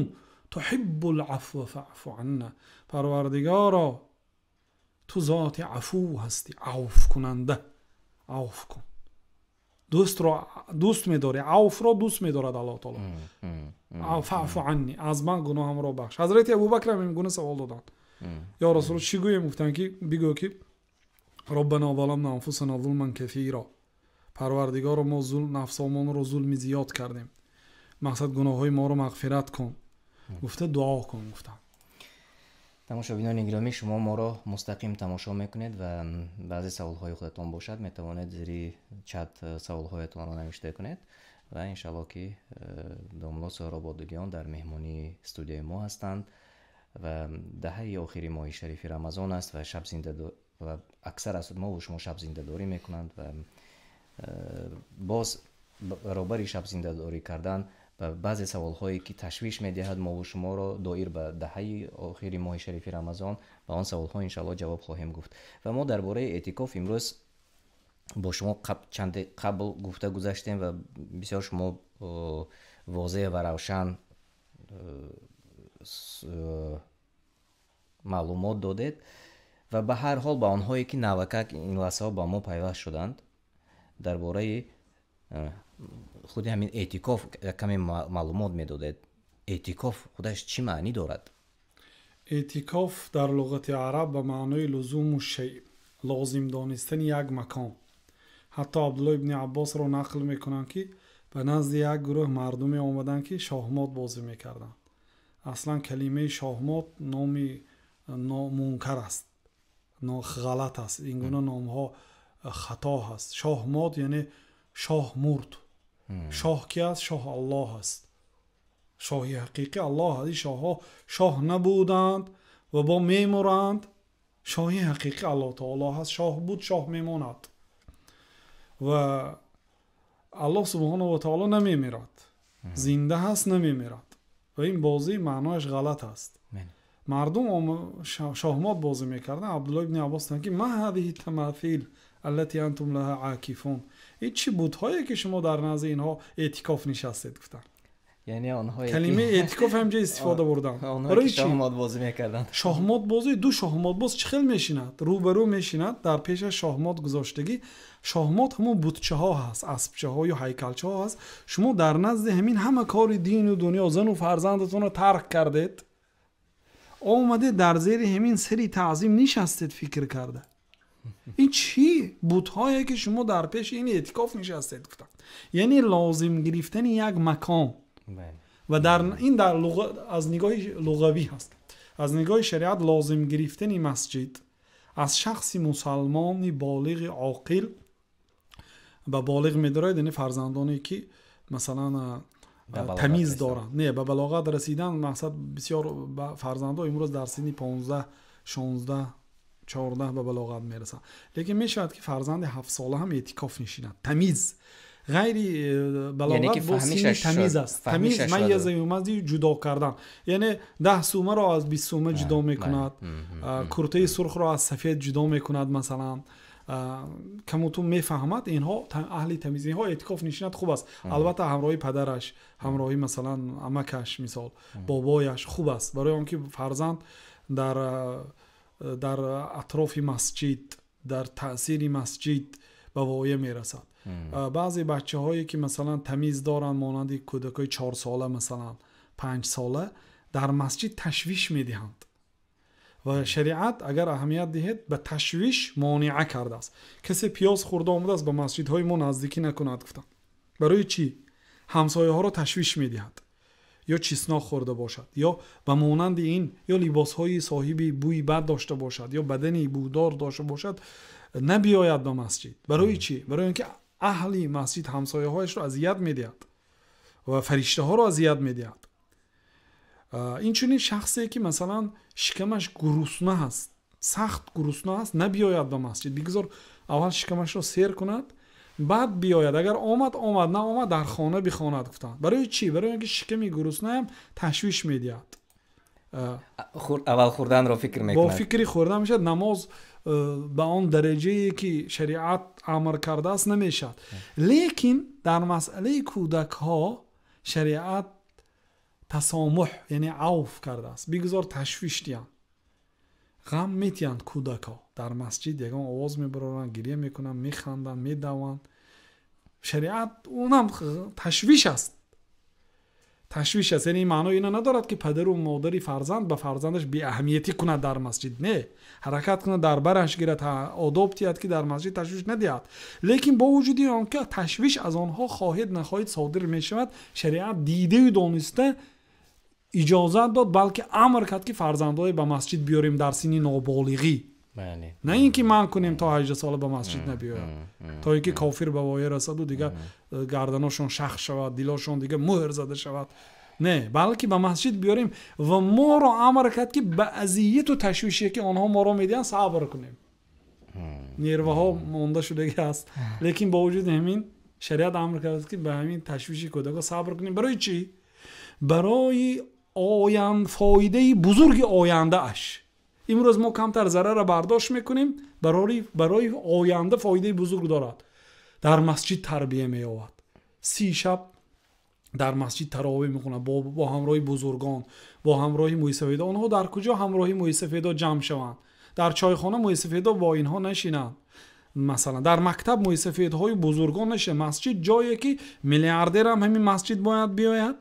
туҳиббул афва фаъфу анна. Парвардигоро, ту зоти афу ҳастӣ, авфкунанда, авф кун. Дӯстро дӯст медорӣ, авфро дӯст медорад Аллоҳ таоло. Фаъфу анни, аз ман гуноҳамро бахш. Ҳазрати Абубакр ҳам ин гуна савол доданд, ё Расул, чӣ гӯем? Гуфтанд, ки бигӯ, ки роббана заламна анфусана зулман касира, Парвардигоро, мо нафсомонро зулми зиёд кардем, мақсад гуноҳҳои моро мағфират кун гуфта дуо кун гуфтанд. Тамошобинони гиромӣ, шумо моро мустақим тамошо мекунед ва баъзе саволҳои худатон бошад, метавонед зери чат саволҳоятонро навишта кунед ва иншаллоҳ, ки домло Соҳроб Одилиён дар меҳмонии студияи мо ҳастанд ва даҳаи охири моҳи шарифи Рамазон аст ва шаб зинда ва аксар аз мо шумо шаб зиндадорӣ мекунанд ва боз баробари шаб зиндадорӣ кардан ба баъзе саволҳое, ки ташвиш медиҳад мову шуморо доир ба даҳаи охири моҳи шарифи Рамазон, ба он саволҳо иншаллоҳ ҷавоб хоҳем гуфт. Ва мо дар бораи эътикоф имрӯз бо шумо чанде қабл гуфта гузаштем ва бисёр шумо возеҳ ва равшан маълумот додед. Ва ба ҳар ҳол ба онҳое, ки навакак ин лаҳзаҳо ба мо пайваст шуданд, дар бораи худи ҳамин эътикоф каме маълумот медодед. Эътикоф худаш чӣ маънӣ дорад? Эътикоф дар луғати араб ба маънои лузуму шай, лозим донистани як макон. Ҳатто Абдулло ибни Аббосро нақл мекунанд, ки ба назди як гурӯҳ мардуме омаданд, ки шоҳмот бозӣ мекарданд. Аслан калимаи шоҳмот номи мункар аст, ғалат аст, ин гуна номҳо хато ҳаст. Шоҳмот яъне шоҳ мурд. Шоҳ ки аст? Шоҳ Аллоҳ аст. Шоҳи ҳақиқӣ Аллоҳ аст. Ин шоҳҳо шоҳ набуданд ва бо мемуранд. Шоҳи ҳақиқӣ Аллоҳ таоло ҳаст. Шоҳ буд, шоҳ мемонад ва Аллоҳ субҳонаҳу ва таоло намемирад, зинда ҳаст, намемирад. Ва ин бозӣ маънояш ғалат аст. Мардум шоҳмот бозӣ мекарданд. Абдулло ибни Аббос гуфтанд, ки ма ҳазиҳи тамасил аллати антум лаҳа акифун, ин чӣ бутҳое, ки шумо дар назди инҳо эътикоф нишастед, гуфтанд. Яъне онҳое калимаи эътикоф ҳамҷа истифода бурданд. Онҳое ки шоҳмот бозӣ мекарданд. Шоҳмот бозӣ, ду шоҳмотбоз чӣ хел мешинад? Рӯбарӯ мешинад, дар пешаш шоҳмот гузоштагӣ. Шоҳмот ҳамон бутчаҳо ҳаст, аспчаҳо ё ҳайкалчаҳо ҳаст. Шумо дар назди ҳамин ҳама кори дину дунё, зану фарзандатонро тарк кардед, омадед дар зери ҳамин сари таъзим нишастед фикр карда. Ин чӣ бутҳое ки шумо дар пеши ин эътикоф нишастед гуфтанд. Яъне лозим гирифтани як макон. Ва дар ин дар аз нигоҳи луғавӣ ҳаст. Аз нигоҳи шариат лозим гирифтани масҷид аз шахси мусалмони болиғи оқил ба болиғ медорад, яъне фарзандоне ки масалан тамиз доранд. Не, ба балоғат расидан мақсад бисёр фарзандо имрӯз дар синни 15, 16, 14 ба балоғат мерасанд. Лекин мешавад ки фарзанди 7 сола ҳам эътикоф нишинад. Тамиз ғайри балоғат бо синни тамиз аст. Тамиз майяза юмази ҷудо кардан. Яъне 10 сумаро аз 20 сума ҷудо мекунад, куртаи сурхро аз сафед ҷудо мекунад масалан. Камутун мефаҳмад, инҳо аҳли тамиз, инҳо эътикоф нишинад хуб аст. Албатта ҳамроҳи падараш, ҳамроҳи масалан амакаш, мисол бобояш хуб аст, барои он ки фарзанд дар атрофи масҷид, дар таъсири масҷид ба воя мерасад. Баъзе бачаҳое ки масалан тамиз доранд, монанди кӯдакои 4 сола масалан 5 сола, дар масҷид ташвиш медиҳанд. Ва шариат агар аҳамият диҳед ба ташвиш монеа кардааст. Касе пиёз хӯрда омадааст, ба масҷидҳои мо наздикӣ накунад гуфтанд. Барои чӣ? Ҳамсояҳоро ташвиш медиҳад. Ё чеснок хӯрда бошад, ё ба монанди ин, ё либосҳои соҳиби бӯи бад дошта бошад, ё бадани бӯдор дошта бошад, набиёяд ба масҷид. Барои чӣ? Барои он ки аҳли масҷид ҳамсояҳояшро азият медиҳад ва фариштаҳоро азият медиҳад. Инчунин шахсе ки масалан шикамаш гурусна аст, сахт гурусна аст, набиёяд ба масҷид. Бигзор аввал шикамашро сер кунад, баъд биёяд. Агар омад, омад, наомад, дар хона бихонад гуфтанд. Барои чӣ? Барои он ки шиками гуруснаам ташвиш медиҳад. Аввал хӯрданро фикр мекунад. Бо фикри хӯрдан мешавад. Намоз ба он дараҷае ки шариат амр кардааст намешавад. Лекин дар масъалаи кӯдакҳо шариат тасомуҳ, яъне авф кардааст. Бигзор ташвиш диҳанд, ғам метиҳанд кӯдакҳо. Дар масҷид ягон овоз мебароранд, гиря мекунанд, механданд, медаванд. Шариат унам ташвиш аст. Ташвиш аст. Яъне маънои ина надорад ки падару модари фарзанд ба фарзандаш беаҳамиятӣ кунад дар масҷид. Не, ҳаракат кунад, дар бараш гирад, одоб тиҳад ки дар масҷид ташвиш надиҳад. Лекин бо вуҷуди он ки ташвиш аз онҳо хоҳед нахоҳед содир мешавад, шариат дидаю дониста иҷозат дод, балки амр кард ки фарзандҳое ба масҷид биёрем дар синни ноболиғӣ. На ин ки манъ кунем то 18 сола ба масҷид набиёяд, то ин ки кофир ба воя расаду дигар гарданошон шах шавад, дилошон дигар муҳр зада шавад. Не, балки ба масҷид биёрем ва моро амр кард ки ба азияту ташвише ки онҳо моро медиҳанд сабр кунем. Нерваҳо монда шудагӣ аст, лекин бо вуҷуди ҳамин шариат амр кард ки ба ҳамин ташвиши кӯдакҳо сабр кунем. Барои чӣ? Барои фоидаи бузурги ояндааш. Имрӯз мо камтар зарарро бардошт мекунем, барои оянда фоидаи бузург дорад. Дар масҷид тарбия меёбад. 30 шаб дар масҷид таровеҳ мехонад бо ҳамроҳи бузургон, бо ҳамроҳи мӯйсафедо. Онҳо дар куҷо ҳамроҳи мӯйсафедо ҷамъ шаванд? Дар чойхона мӯйсафедо бо инҳо нашинанд. Масалан, дар мактаб мӯйсафедҳои бузургон нашинанд. Масҷид ҷое ки миллиардерам ҳамин масҷид бояд биёяд,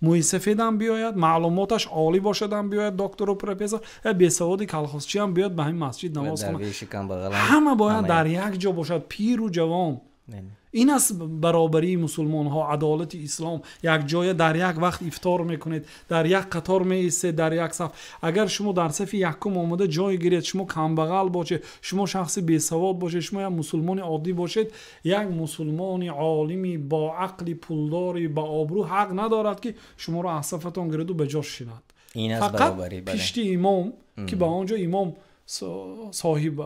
мӯйсафедам биёяд, маълумоташ олӣ бошадам биёяд, доктору профессор, бесаводи калхозчиам биёяд ба ҳамин масҷид намоз хонад. Ҳама бояд дар як ҷо бошад, пиру ҷавон. Ин аст баробарии мусулмонҳо, адолати ислом. Як ҷоя дар як вақт ифтор мекунед, дар як қатор меистед, дар як саф. Агар шумо дар сафи якум омада ҷой гиред, шумо камбағал бошед, шумо шахси бесавод бошед, шумо як мусулмони оддӣ бошед, як мусулмони олими бо ақли пулдори ба обрӯ ҳақ надорад ки шуморо аз сафатон гираду ба ҷо шинад. Фақат пишти имом ки ба он ҷо имом соҳиб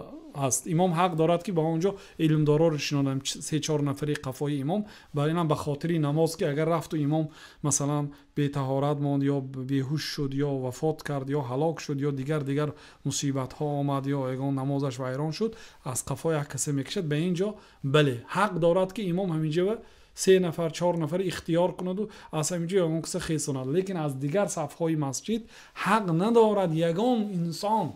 аст. Имом ҳақ дорад ки ба он ҷо илмдороро шинонад, 3-4 нафари қафои имом. Бар инам ба хотири намоз ки агар рафту имом масалан бетаҳорат монд ё беҳуш шуд ё вафот кард ё ҳалок шуд ё дигар мусибатҳо омад ё ягон намозаш вайрон шуд, аз қафо як касе мекашад ба ин ҷо. Бале, ҳақ дорад ки имом ҳамин ҷо Се нафар, чор нафар ихтиёр кунаду аз ҳамин ҷо ягон каса хесонад. Лекин аз дигар сафҳои масҷид ҳақ надорад ягон инсон,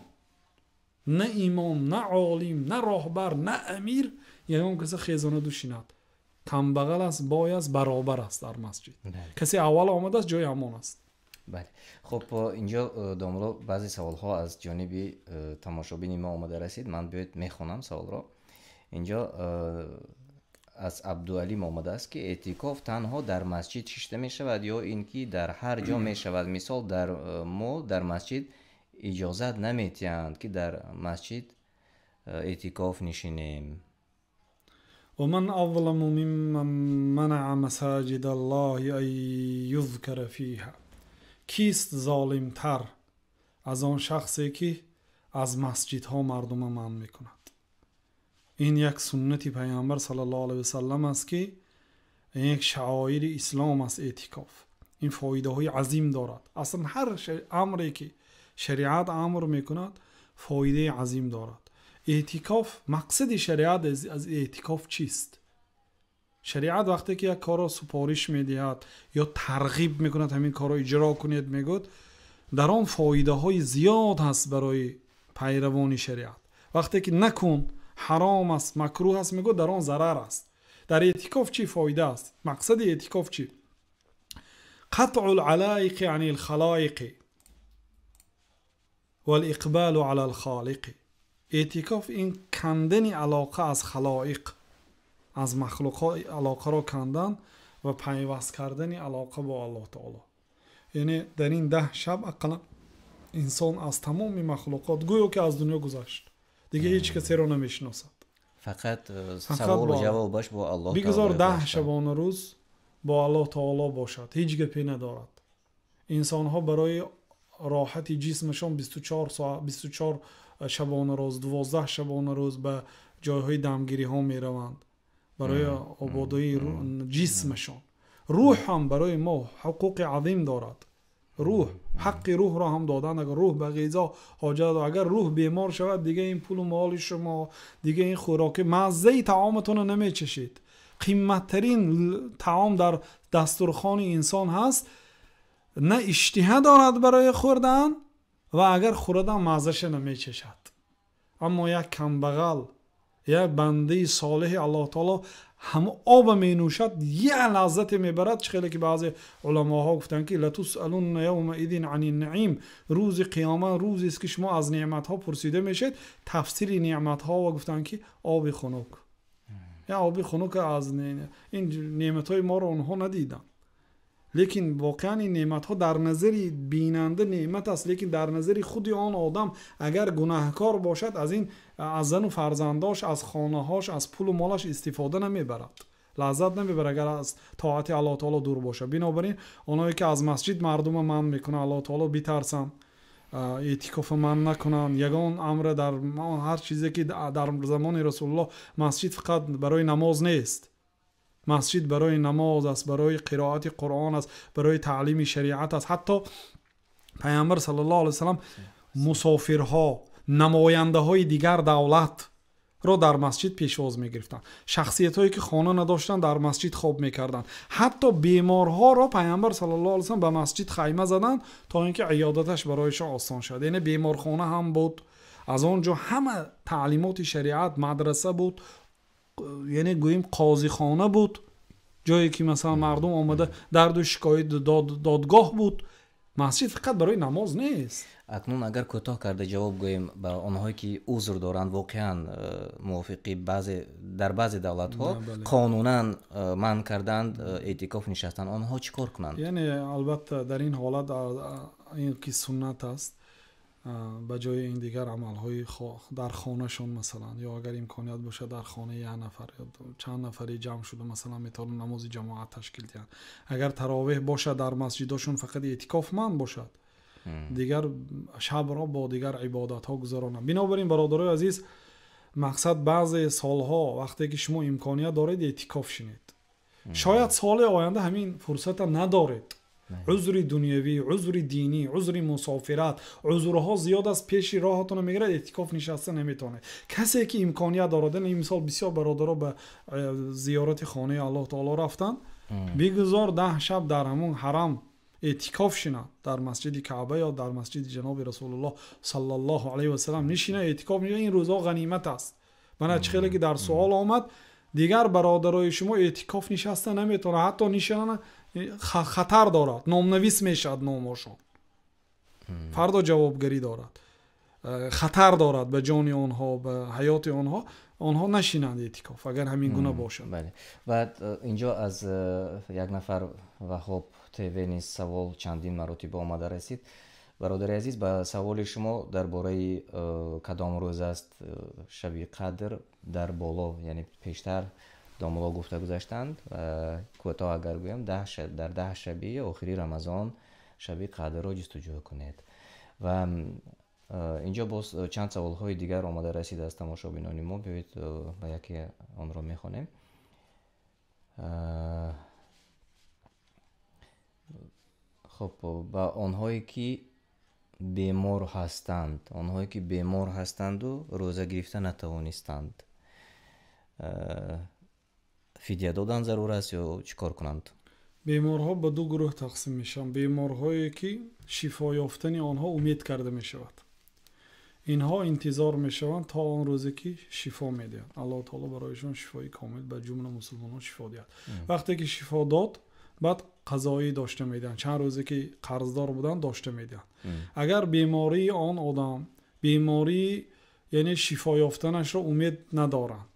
на имом, на олим, на роҳбар, на амир ягон каса хезонаду шинад. Камбағал аст, бой аст, баробар аст дар масҷид. Касе аввал омадааст, ҷои ҳамон аст. Бале. Хуб, инҷо домло баъзе саволҳо аз ҷониби тамошобини мо омада расид. Ман биёед мехонам саволро. Инҷо аз Абдуалим омадааст, ки эътикоф танҳо дар масҷид шишта мешавад ё ин ки дар ҳар ҷо мешавад? Мисол, дар мо дар масҷид иҷозат наметиҳанд, ки дар масҷид эътикоф нишинем. ومن أظلم ممن منع مساجد الله أن يذكر فيها. Кист золимтар аз он шахсе, ки аз масҷидҳо мардума манъ мекунад? Ин як суннати Пайғамбар саллаллоҳу алайҳи васаллам аст, ки ин як шаоири ислом аст. Эътикоф ин фоидаҳои азим дорад. Аслан ҳар амре ки шариат амр мекунад, фоидаи азим дорад. Эътикоф, мақсади шариат аз эътикоф чист? Шариат вақте ки як корро супориш медиҳад ё тарғиб мекунад, ҳамин корро иҷро кунед мегӯяд, дар он фоидаҳои зиёд ҳаст барои пайравони шариат. Вақте ки накун, ҳаром аст, макрӯҳ аст мегӯяд, дар он зарар аст. Дар эътикоф чӣ фоида аст? Мақсади эътикоф чӣ? Қатъу л-алайқи ани л-халоиқи вал-иқбалу ала л-холиқи. Эътикоф ин кандани алоқа аз халоиқ, аз махлуқҳо алоқаро кандан ва пайваст кардани алоқа бо Аллоҳ таоло. Яъне дар ин 10 шаб ақаллан инсон аз тамоми махлуқот гӯё ки аз дунё гузашт, дигар ҳеҷ касеро намешиносад. Фақат саволу ҷавобаш бо Аллоҳ. Бигузор 10 шабона рӯз бо Аллоҳ таоло бошад, ҳеҷ гапе надорад. Инсонҳо барои роҳати ҷисмашон 24 соат, 24 шабона рӯз, 12 шабона рӯз ба ҷойҳои дамгириҳо мераванд барои ободии ҷисмашон. Рӯҳ ҳам барои мо ҳуқуқи азим дорад. Рӯҳ, ҳаққи рӯҳро ҳам додан. Агар рӯҳ ба ғизо ҳоҷат дорад, агар рӯҳ бемор шавад, дига ин пулу моли шумо, дига ин хӯроки, маззаи таоматонро намечашед. Қиматтарин таом дар дастурхони инсон ҳаст, на иштиҳа дорад барои хӯрдан ва агар хӯрадам маззаша намечашад. Аммо як камбағал, як бандаи солеҳи Аллоҳ таоло ҳама оба менӯшад, як лаззате мебарад. Чӣ хеле ки баъзе уламоҳо гуфтанд, ки латусалунна явмаидин ани наим, рӯзи қиёмат рӯзест, ки шумо аз неъматҳо пурсида мешавед. Тафсири неъматҳо ва гуфтанд, ки оби хунук, я оби хунук аз ин неъматҳои моро онҳо надиданд. Лекин воқеан ин неъматҳо дар назари бинанда неъмат аст, лекин дар назари худи он одам агар гунаҳкор бошад, аз ин аз зану фарзандош, аз хонаҳош, аз пулу молаш истифода намебарад, лаззат намебарад, агар аз тоати Аллоҳ таоло дур бошад. Бинобар ин оное ки аз масҷид мардума манъ мекунанд, Аллоҳ таоло битарсанд, эътикофа манъ накунанд. Ягон амре дар ҳар чизе ки дар замони Расулуллоҳ масҷид фақат барои намоз нест, масҷид барои намоз аст, барои қироати Қуръон аст, барои таълими шариат аст. Ҳатто Пайғамбар саллаллоҳу алайҳи васаллам мусофирҳо, намояндаҳои дигар давлатро дар масҷид пешвоз мегирифтанд. Шахсиятҳое ки хона надоштанд, дар масҷид хоб мекарданд. Ҳатто беморҳоро Пайғамбар саллаллоҳу алайҳи васаллам ба масҷид хайма заданд, то ин ки иёдаташ барояшон осон шавад. Яъне беморхона ҳам буд, аз он ҷо ҳама таълимоти шариат, мадраса буд, яъне гӯем қозихона буд, ҷое ки масалан мардум омада дарду шикоят, додгоҳ буд. Масҷид фақат барои намоз нест. Акнун агар кӯтоҳ карда ҷавоб гӯем ба онҳое ки узр доранд, воқеан мувофиқи баъзе дар баъзе давлатҳо қонунан манъ карданд эътикоф нишастан, онҳо чӣ кор кунанд? Яъне албатта дар ин ҳолат ин ки суннат аст, ба ҷои ин дигар амалҳои дар хонашон масалан, ё агар имконият бошад дар хонаи як нафар ё чанд нафари ҷамъ шуда масалан метавонанд намози ҷамоат ташкил диҳанд. Агар таровеҳ бошад дар масҷидошон фақат эътикоф манъ бошад, дигар шабро бо дигар ибодатҳо гузаронанд. Бинобар ин бародарои азиз, мақсад баъзе солҳо вақте ки шумо имконият доред эътикоф шинед, шояд соли оянда ҳамин фурсата надоред. Узри дунявӣ, узри динӣ, узри мусофират, узрҳо зиёд аст, пеши роҳатонро мегирад, эътикоф нишаста наметавонед. Касе ки имконият дорад, ин мисол бисёр бародаро ба зиёрати хонаи Аллоҳ таоло рафтанд, бигузор 10 шаб дар ҳамон ҳарам эътикоф шинад, дар масҷиди Каъба ё дар масҷиди ҷаноби Расулуллоҳ саллаллоҳу алайҳи васаллам нишина, эътикоф нишина. Ин рӯзҳо ғанимат аст. Мана чӣ хеле ки дар суол омад, дигар бародарои шумо эътикоф нишаста наметавонад, ҳатто нишинана хатар дорад, номнавис мешавад номошон, фардо ҷавобгарӣ дорад, хатар дорад ба ҷони онҳо, ба ҳаёти онҳо. Онҳо нашинанд эътикоф агар ҳамин гуна бошад. Бале. Баъд инҷо аз як нафар Ваҳоб ТВ низ савол чандин маротиба омада расид. Бародари азиз, ба саволи шумо дар бораи кадом рӯз аст шаби қадр дар боло, яъне пештар домулло гуфта гузаштанд, кӯтоҳ агар гӯям, дар 10 шаби охири Рамазон шаби қадрро ҷустуҷӯ кунед. Ва инҷо боз чанд саволҳои дигар омада расид аз тамошобинони мо. Биёед ба яке онро мехонем. Хоб, ба онҳое ки бемор ҳастанд, онҳое ки бемор ҳастанду рӯза гирифта натавонистанд, фидия додан зарур аст ё чӣ кор кунанд? Беморҳо ба ду гурӯҳ тақсим мешаванд. Беморҳое ки шифо ёфтани онҳо умед карда мешавад, инҳо интизор мешаванд то он рӯзе ки шифо медиҳад. Аллоҳ таоло барояшон шифои комил ба ҷумла мусулмонон шифо диҳад. Вақте ки шифо дод, баъд қазоӣ дошта медиҳанд, чанд рӯзе ки қарздор буданд дошта медиҳанд. Агар бемории он одам бемории яъне шифо ёфтанашро умед надоранд,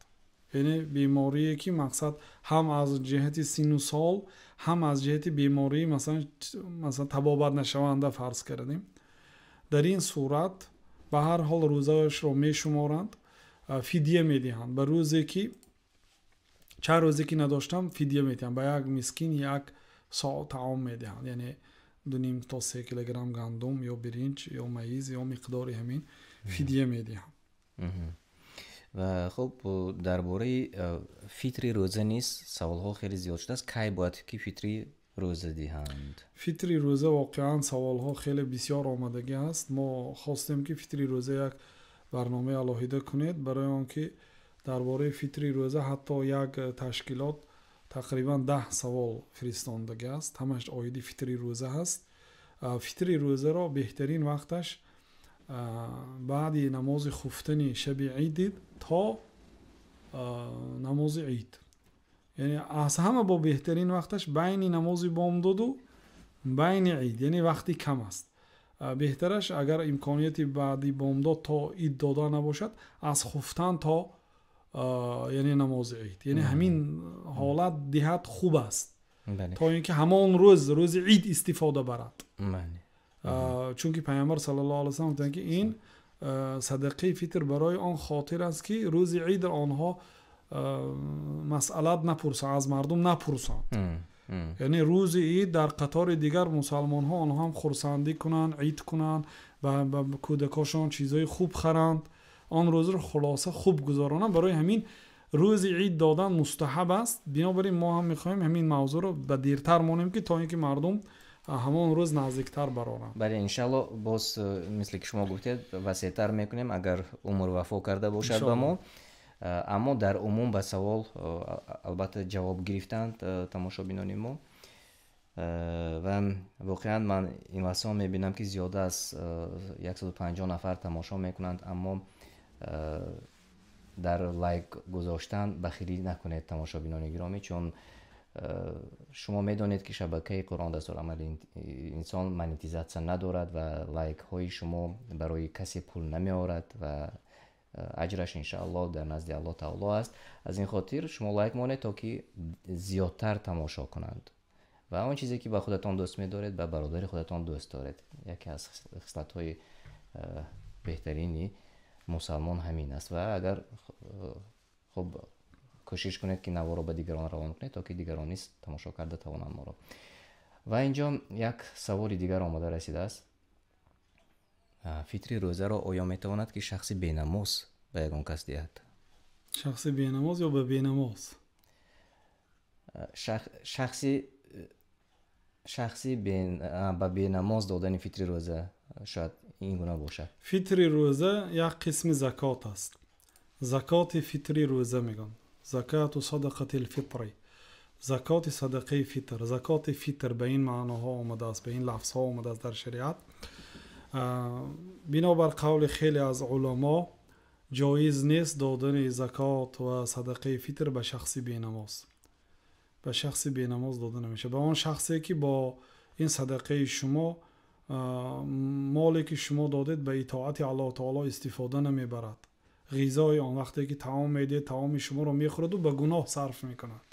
яъне беморие ки мақсад ҳам аз ҷиҳати сину сол, ҳам аз ҷиҳати бемории масалан табобат нашаванда фарз кардем, дар ин сурат ба ҳар ҳол рӯзаашро мешуморанд, фидия медиҳанд. Ба рӯзе ки чанд рӯзе ки надоштам фидия медиҳанд, ба як мискин як соат таом медиҳанд, яъне 2.5 то 3 килограмм гандум ё биринҷ ё маиз ё миқдори ҳамин фидия медиҳанд. Ва хуб, дар бораи фитри рӯза низ саволҳо хеле зиёд шудааст. Кай бояд ки фитри рӯза диҳанд? Фитри рӯза воқеан саволҳо хеле бисёр омадагӣ аст. Мо хостем ки фитри рӯза як барномаи алоҳида кунед, барои он ки дар бораи фитри рӯза ҳатто як ташкилот тақрибан 10 савол фиристондагӣ аст, ҳамаш оиди фитри рӯза ҳаст. Фитри рӯзаро беҳтарин вақташ баъди намози хуфтани шаби ид то намози ид, яъне аз ҳама бо беҳтарин вақташ байни намози бомдоду байни ид, яъне вақти кам аст. Беҳтараш агар имконияти баъди бомдод то ид дода набошад, аз хуфтан то яъне намози ид, яъне ҳамин ҳолат диҳат хуб аст, то ин ки ҳамон рӯз рӯзи ид истифода барад. Чунки Пайғамбар саллаллоҳу алайҳи васаллам гуфтанд ки ин садақаи фитр барои он хотир аст ки рӯзи ид онҳо масъалат напурсанд, аз мардум напурсанд. Яъне рӯзи ид дар қатори дигар мусалмонҳо онҳо ҳам хурсандӣ кунанд, ид кунанд, ба кӯдакошон чизҳои хуб харанд, он рӯзро хулоса хуб гузаронанд. Барои ҳамин рӯзи ид додан мустаҳаб аст. Бинобар ин мо ҳам мехоҳем ҳамин мавзӯъро ба дертар монем ки то ин ки мардум ҳамон рӯз наздиктар бароранд. Бале, иншаллоҳ боз мисли ки шумо гуфтед васеътар мекунем агар умр вафо карда бошад ба мо. Аммо дар умум ба савол албатта ҷавоб гирифтанд тамошобинони мо. Ва воқеан ман ин лаҳзаҳо мебинам ки зиёда аз 150 нафар тамошо мекунанд, аммо дар лайк гузоштан бахилӣ накунед тамошобинони гиромӣ, чун шумо медонед ки шабакаи Қуръон дастурамали инсон монетизатсия надорад ва лайкҳои шумо барои касе пул намеорад ва аҷраш иншааллоҳ дар назди Аллоҳ таоло аст. Аз ин хотир шумо лайк монед то ки зиёдтар тамошо кунанд ва он чизе ки ба худатон дӯст медоред ба бародари худатон дӯст доред. Яке аз хислатҳои беҳтарини мусалмон ҳамин аст. Ва агар хуб кӯшиш кунед ки наворо ба дигарон равон кунед то ки дигарон низ тамошо карда тавонанд моро. Ва инҷо як саволи дигар омада расидааст. Фитри рӯзаро оё метавонад ки шахси бенамоз ба ягон кас диҳад? Шахси бенамоз ё ба бенамоз? Шахси Шахси ба бенамоз додани фитри рӯза шояд ин гуна бошад. Фитри рӯза як қисми закот аст. Закоти фитри рӯза мегӯянд. Закату садақатил фитри. Закоти садақаи фитр. Закоти фитр ба ин маъноҳо омадааст, ба ин лафзҳо омадааст дар шариат. Бинобар қавли хеле аз уламо ҷоиз нест додани закот ва садақаи фитр ба шахси бенамоз. Ба шахси бенамоз дода намешавад. Ба он шахсе ки бо ин садақаи шумо моле ки шумо додед ба итоати Аллоҳ таоло истифода намебарад. Ғизои он вақте ки таом медиҳед, таоми шуморо мехӯраду ба гуноҳ сарф мекунад.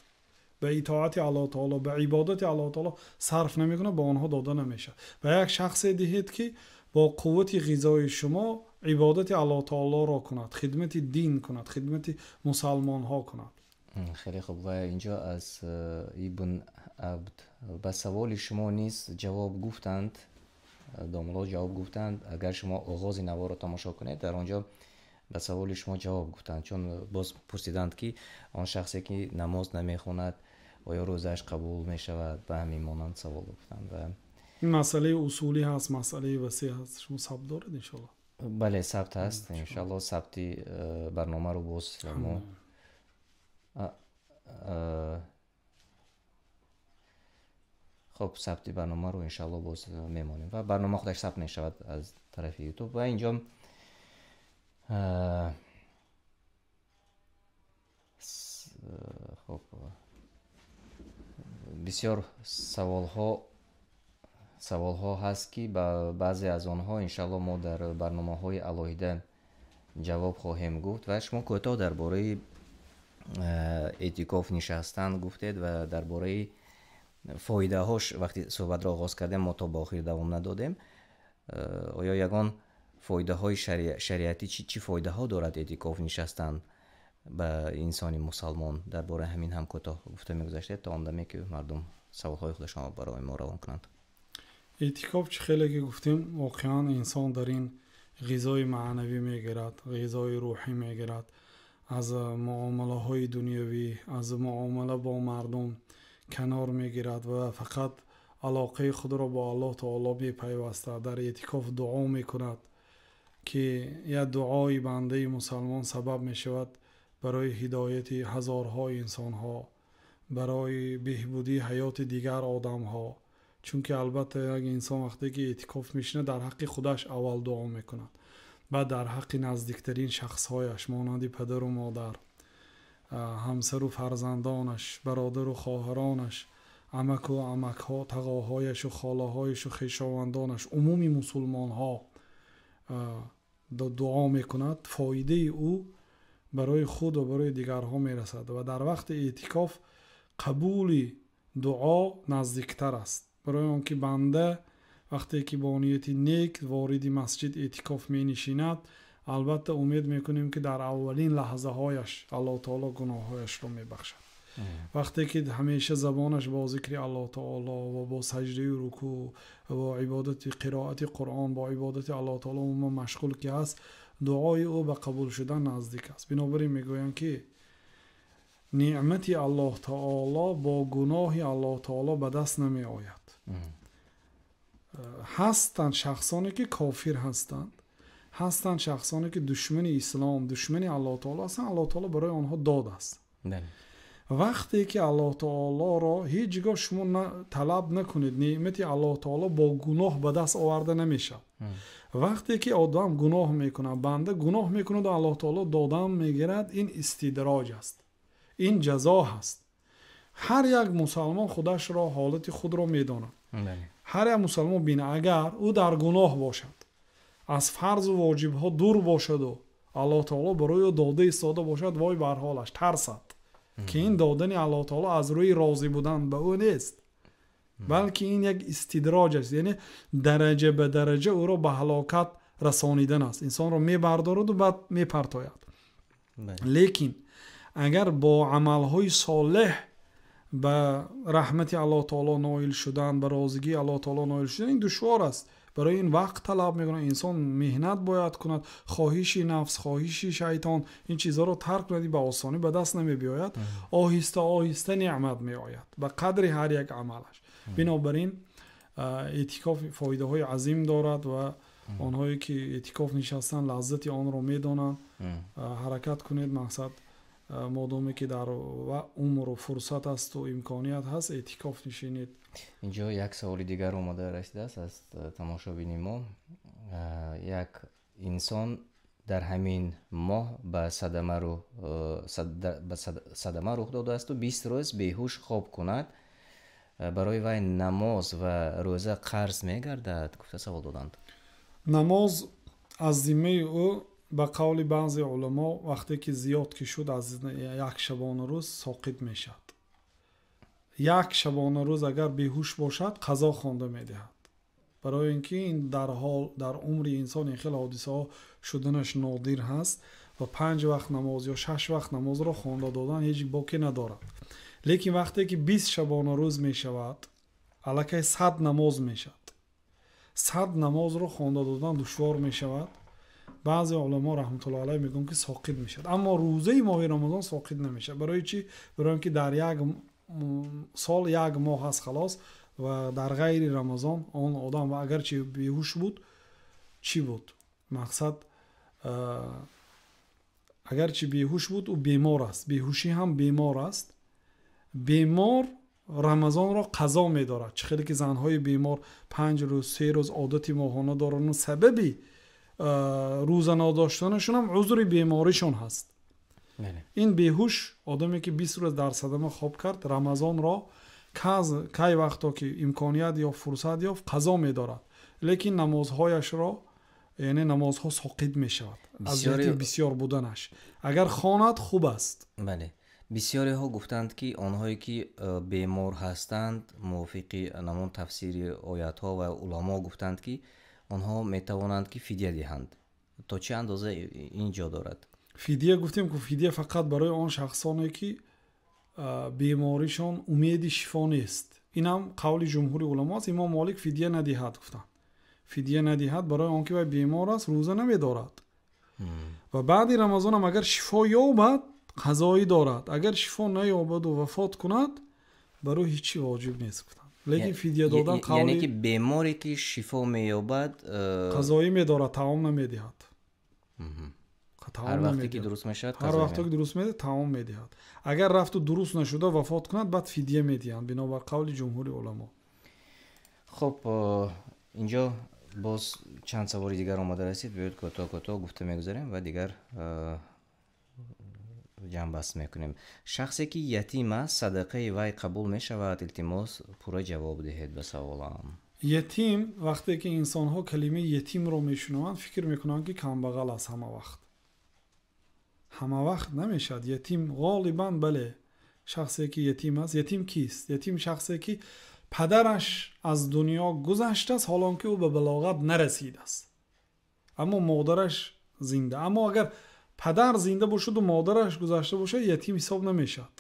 Ба итоати Аллоҳ таоло, ба ибодати Аллоҳ таоло сарф намекунад, ба онҳо дода намешавад. Ба як шахсе диҳед ки бо қуввати ғизои шумо ибодати Аллоҳ таолоро кунад, хидмати дин кунад, хидмати мусалмонҳо кунад. Хеле хуб. Ва инҷо аз Ибн Абд ба саволи шумо низ ҷавоб гуфтанд, домло ҷавоб гуфтанд. Агар шумо оғози наворро тамошо кунед, дар он ҷо ба саволи шумо ҷавоб гуфтанд, чун боз пурсиданд ки он шахсе ки намоз намехонад оё рӯзааш қабул мешавад, ба ҳамин монанд савол гуфтанд. Ва ин масъалаи усулӣ ҳаст, масъалаи васеъ ҳаст. Шумо сабт доред иншоаллоҳ? Бале, сабт ҳаст иншоаллоҳ. Сабти барномаро боз мо хоб сабти барномаро иншоаллоҳ боз мемонем ва барнома худаш сабт мешавад аз тарафи YouTube. Ва инҷо хоб бисёр саволҳо ҳаст ки ба баъзе аз онҳо иншоаллоҳ мо дар барномаҳои алоҳида ҷавоб хоҳем гуфт. Ва шумо кӯтоҳ дар бораи эътикоф нишастан гуфтед ва дар бораи фоидаҳош вақти суҳбатро оғоз кардем, мо то ба охир давом надодем. Оё ягон фоидаҳои шариатӣ чӣ фоидаҳо дорад эътикоф нишастан ба инсони мусалмон? Дар бораи ҳамин ҳам кӯтоҳ гуфта мегузаштед то он даме ки мардум саволҳои худашонро барои мо равон кунанд. Эътикоф чӣ хеле ки гуфтем, воқеан инсон дар ин ғизои маънавӣ мегирад, ғизои рӯҳӣ мегирад, аз муомилаҳои дунявӣ, аз муомила бо мардум канор мегирад ва фақат алоқаи худро бо Аллоҳ таоло мепайвастад. Дар эътикоф дуо мекунад ки як дуои бандаи мусалмон сабаб мешавад барои ҳидояти ҳазорҳо инсонҳо, барои беҳбудии ҳаёти дигар одамҳо. Чунки албатта як инсон вақте ки эътикоф мешинад, дар ҳаққи худаш аввал дуо мекунад, баъд дар ҳаққи наздиктарин шахсҳояш монанди падару модар, ҳамсару фарзандонаш, бародару хоҳаронаш, амаку амакҳо, тағоҳояшу холаҳояшу хешовандонаш, умуми мусулмонҳо дуо мекунад. Фоидаи ӯ барои худ ва барои дигарҳо мерасад ва дар вақти эътикоф қабули дуо наздиктар аст. Барои он ки банда вақте ки бо нияти нек вориди масҷид эътикоф менишинад, албатта умед мекунем ки дар аввалин лаҳзаҳояш Аллоҳ таоло гуноҳҳояшро мебахшад. Вақте ки ҳамеша забонаш бо зикри Аллоҳ таоло ва бо саҷдаю рукӯъ ва бо ибодати қироати Қуръон, бо ибодати Аллоҳ таоло умуман машғул ки аст, дуои ӯ ба қабул шудан наздик аст. Бинобар ин мегӯянд ки неъмати Аллоҳ таоло бо гуноҳи Аллоҳ таоло ба даст намеояд. Ҳастанд шахсоне ки кофир ҳастанд, ҳастанд шахсоне ки душмани ислом, душмани Аллоҳ таоло ҳастанд. Аллоҳ таоло барои онҳо дод аст. Вақте ки Аллоҳ таолоро ҳеҷ гоҳ шумо талаб накунед, неъмати Аллоҳ таоло бо гуноҳ ба даст оварда намешавад. Вақте ки одам гуноҳ мекунад, банда гуноҳ мекунад ва Аллоҳ таоло додам мегирад, ин истидроҷ аст, ин ҷазо ҳаст. Ҳар як мусалмон худашро, ҳолати худро медонад. Ҳар як мусалмон бина, агар ӯ дар гуноҳ бошад, аз фарзу воҷибҳо дур бошаду Аллоҳ таоло барои ӯ дода истода бошад, вой бар ҳолаш, тарсад ки ин додани Аллоҳ таоло аз рӯи розӣ будан ба ӯ нест, балки ин як истидроҷ аст, яъне дараҷа ба дараҷа ӯро ба ҳалокат расонидан аст. Инсонро мебардораду баъд мепартояд. Лекин агар бо амалҳои солеҳ ба раҳмати Аллоҳ таоло ноил шудан, ба розигии Аллоҳ таоло ноил шудан, ин душвор аст. Барои ин вақт талаб мекунад, инсон меҳнат бояд кунад, хоҳиши нафс, хоҳиши шайтон, ин чизҳоро тарк кунад, ба осонӣ ба даст намебиёяд. Оҳиста оҳиста неъмат меояд ба қадри ҳар як амалаш. Бинобар ин эътикоф фоидаҳои азим дорад ва онҳое ки эътикоф нишастанд лаззати онро медонанд. Ҳаракат кунед, мақсад модоме ки дар умру фурсат аст ва имконият ҳаст, эътикоф нишинед. Инҷо як саволи дигар омада расидааст аз тамошобини мо. Як инсон дар ҳамин моҳ ба садама рух додаасту 20 рӯз беҳуш хоб кунад, барои вай намоз ва рӯза қарз мегардад? Гуфта савол доданд. Намоз аз зиммаи ӯ ба қавли баъзе уламо вақте ки зиёд ки шуд аз як шабонарӯз соқит мешавад. Як шабонарӯз агар беҳуш бошад, қазо хонда медиҳад. Барои ин ки ин дар ҳол дар умри инсон ин хел ҳодисаҳо шуданаш нодир ҳаст ва 5 вақт намоз ё 6 вақт намозро хонда додан ҳеҷ боке надорад. Лекин вақте ки 20 шабонарӯз мешавад, аллакай 100 намоз мешавад. 100 намозро хонда додан душвор мешавад. Баъзе уламо раҳматуллоҳи алайҳ мегӯянд ки соқит мешавад, аммо рӯзаи моҳи Рамазон соқит намешавад. Барои чӣ? Барои ин ки дар як сол як моҳ ҳаст халос ва дар ғайри Рамазон он одам ва агарчи беҳуш буд, чӣ буд? Мақсад агарчи беҳуш буд, ӯ бемор аст. Беҳушӣ ҳам бемор аст. Бемор Рамазонро қазо медорад. Чӣ хеле ки занҳои бемор 5 рӯз, 3 рӯз одати моҳона доранд, сабаби рӯза надоштанашон ҳам узри беморишон ҳаст. Ин беҳуш одаме ки 20 рӯз дар садама хоб кард, Рамазонро кай вақто ки имконият ё фурсат ёфт, қазо медорад. Лекин намозҳояшро, яъне намозҳо соқит мешавад аз ҷиҳати бисёр буданаш. Агар хонад хуб аст. Бале. Бисёриҳо гуфтанд ки онҳое ки бемор ҳастанд, мувофиқи ҳамон тафсири оятҳо ва уламо гуфтанд ки онҳо метавонанд ки фидия диҳанд. То чӣ андоза ин ҷо дорад? Фидия гуфтем ки фидия фақат барои он шахсоне ки беморишон умеди шифо нест. Инам қавли ҷумҳури уламо аст. Имом Молик фидия надиҳад гуфтанд. Фидия надиҳад барои он ки вай бемор аст, рӯза намедорад. Ва баъди Рамазон ҳам агар шифо ёбад, қазоӣ дорад. Агар шифо наёбаду вафот кунад, барои ҳеҷ чӣ воҷиб нест гуфтанд. Лекин фидия додан қавли, яъне ки беморе ки шифо меёбад, қазоӣ медорад, таом намедиҳад. Ҳар вақте ки дуруст мешавад, ҳар вақте ки дуруст мешавад, таом медиҳад. Агар рафту дуруст нашуда вафот кунад, баъд фидия медиҳанд, бинобар қавли ҷумҳури уламо. Хуб, инҷо боз чанд саволи дигар омада расид. Биёед кӯтоҳ кӯтоҳ гуфта мегузарем ва дигар ҷамъбаст мекунем. Шахсе ки ятим аст, садақаи вай қабул мешавад? Илтимос, пурра ҷавоб диҳед ба саволам. Ятим, вақте ки инсонҳо калимаи ятимро мешунаванд, фикр мекунанд ки камбағал аст ҳама вақт. Ҳама вақт намешавад. Ятим ғолибан, бале, шахсе ки ятим аст. Ятим кист? Ятим шахсе ки падараш аз дунё гузаштааст, ҳолон ки ӯ ба балоғат нарасидааст, аммо модараш зинда. Аммо агар падар зинда бошад ва модараш гузашта бошад, ятим ҳисоб намешавад.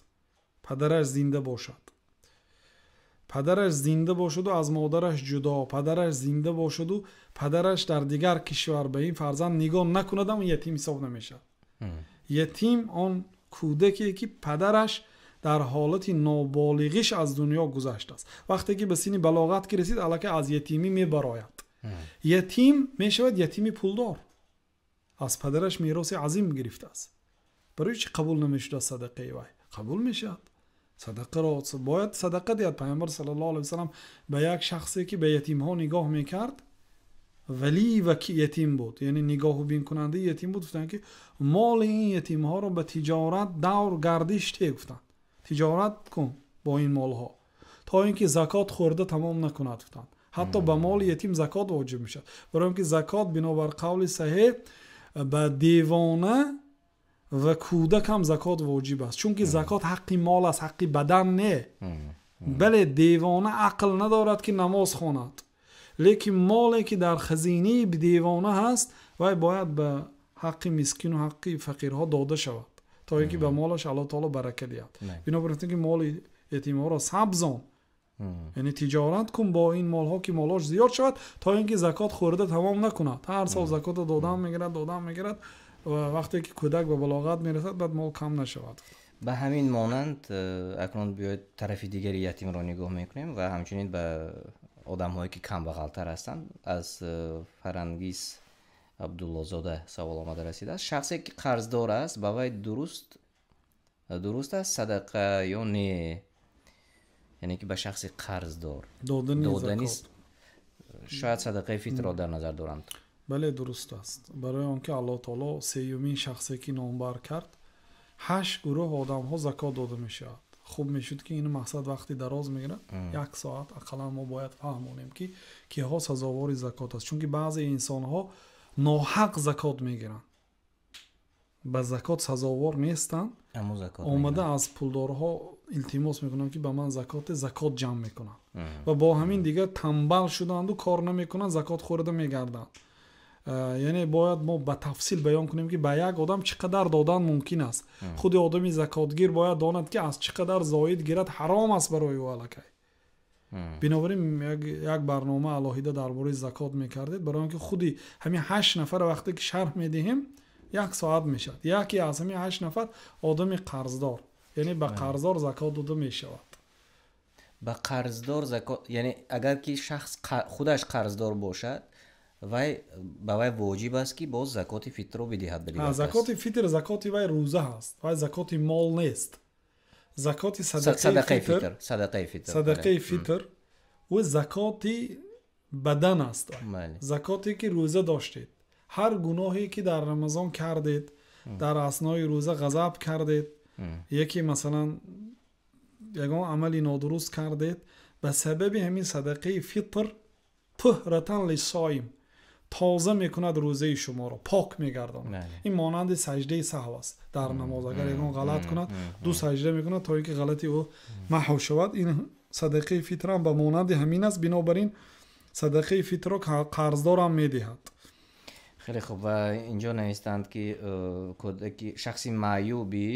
Падараш зинда бошад, падараш зинда бошад ва аз модараш ҷудо, падараш зинда бошад ва падараш дар дигар кишвар ба ин фарзанд нигоҳ накунад, ҳам ятим ҳисоб намешавад. Ятим он кӯдаке ки падараш дар ҳолати ноболиғиш аз дунё гузаштааст. Вақте ки ба синни балоғат ки расид, аллакай аз ятимӣ мебарояд. Ятим мешавад ятими пулдор, аз падараш мероси азим гирифтааст. Барои чӣ қабул намешудааст садақаи вай? Қабул мешавад. Садақаро бояд садақа диҳад. Пайғамбар саллаллоҳу алайҳи васаллам ба як шахсе ки ба ятимҳо нигоҳ мекард, валӣ ва ятим буд, яъне нигоҳу бинкунандаи ятим буд, гуфтанд ки моли ин ятимҳоро ба тиҷорат давр гардиш те, гуфтанд. Тиҷорат кун бо ин молҳо то ин ки закот хӯрда тамом накунад, гуфтанд. Ҳатто ба моли ятим закот воҷиб мешавад. Барои ин ки закот бинобар қавли саҳеҳ ба девона ва кӯдак ҳам закот воҷиб аст, чунки закот ҳаққи мол аст, ҳаққи бадан не. Бале, девона ақл надорад ки намоз хонад, лекин моле ки дар хазинаи девона ҳаст, вай бояд ба ҳаққи мискину ҳаққи фақирҳо дода шавад, то ин ки ба молаш Аллоҳ таоло барака диҳад. Бинобар ин ки моли ятимҳоро сабзон, яъне тиҷорат кун бо ин молҳо ки молош зиёд шавад, то ин ки закот хӯрда тамом накунад. Ҳар сол закотро додан мегирад, додан мегирад ва вақте ки кӯдак ба балоғат мерасад, баъд мол кам нашавад. Ба ҳамин монанд акнун биёед тарафи дигари ятимро нигоҳ мекунем ва ҳамчунин ба одамҳое ки камбағалтар ҳастанд. Аз Фарангиз Абдуллозода савол омада расидааст. Шахсе ки қарздор аст, ба вай дуруст аст садақа ё не? Яъне ки ба шахси қарздор додани шояд садақаи фитрро дар назар доранд. Бале, дуруст аст. Барои он ки Аллоҳ таоло сеюмин шахсе ки номбар кард, 8 гурӯҳ одамҳо закот дода мешавад. Хуб мешуд ки ин мақсад вақти дароз мегирад, 1 соат ақаллан мо бояд фаҳмонем ки киҳо сазовори закот аст. Чунки баъзе инсонҳо ноҳақ закот мегиранд, ба закот сазовор нестанд, омада аз пулдорҳо илтимос мекунанд ки ба ман закот ҷамъ мекунанд ва бо ҳамин дигар тамбал шуданду кор намекунанд, закот хӯрда мегарданд. Яъне бояд мо ба тафсил баён кунем ки ба як одам чӣ қадар додан мумкин аст. Худи одами закотгир бояд донад ки аз чӣ қадар зоид гирад ҳаром аст барои ӯ аллакай. Бинобар ин як барнома алоҳида дар бораи закот мекардед, барои он ки худи ҳамин 8 нафар вақте ки шарҳ медиҳем 1 соат мешавад. Яке аз ҳамин 8 нафар одами қарздор, яъне ба қарздор закот дода мешавад. Ба қарздор закот, яъне агар ки шахс худаш қарздор бошад, вай ба вай воҷиб аст ки боз закоти фитрро бидиҳад. Закоти фитр закоти вай рӯза ҳаст, вай закоти мол нест. Закоти садақаи фитр, садақаи фитр ӯ закоти бадан аст. Закоте ки рӯза доштед, ҳар гуноҳе ки дар Рамазон кардед, дар аснои рӯза ғазаб кардед, яке масалан ягон амали нодуруст кардед, ба сабаби ҳамин садақаи фитр туҳратан лиссоим, тоза мекунад рӯзаи шуморо, пок мегардонад. Ин монанди саҷдаи саҳв аст дар намоз. Агар ягон ғалат кунад, 2 саҷда мекунад то ин ки ғалати ӯ маҳв шавад. Ин садақаи фитр ҳам ба монанди ҳамин аст. Бинобар ин садақаи фитрро қарздорам медиҳад. Хеле хуб. Ва инҷо навистанд ки кӯдаки шахси маъюбӣ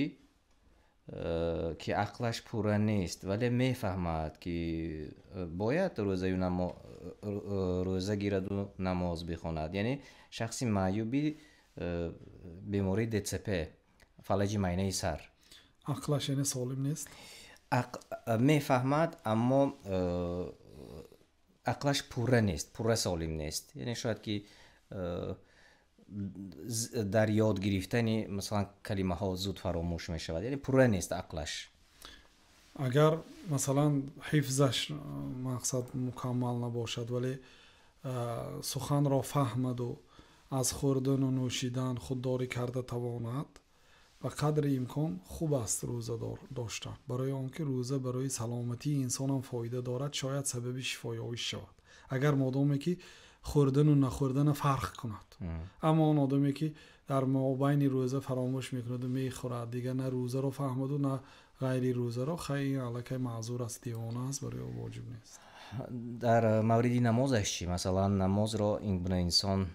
ки ақлаш пурра нест, вале мефаҳмад ки бояд рӯза гираду намоз бихонад. Яъне шахси маъюби бемории ДЦП, фалаҷи майнаи сар. Ақлаш яъне солим нест? Мефаҳмад, аммо ақлаш пурра нест, пурра солим нест. Яъне шояд ки дар ёд гирифтани масалан калимаҳо зуд фаромӯш мешавад, яъне пурра нест ақлаш. Агар масалан ҳифзаш мақсад мукаммал набошад, вале суханро фаҳмаду аз хӯрдану нӯшидан худдорӣ карда тавонад, ба қадри имкон хуб аст рӯза доштан, барои он ки рӯза барои саломатии инсонам фоида дорад, шояд сабаби шифоёбӣ шавад, агар модоме ки хӯрдану нахӯрдана фарқ кунад. Аммо он одаме ки дар мобайни рӯза фаромӯш мекунаду мехӯрад, дигар на рӯзаро фаҳмаду на ғайри рӯзаро, хай ин аллакай маъзур аст, девона аст, барои ӯ воҷиб нест. Дар мавриди намозаш чӣ? Масалан намозро ин гуна инсон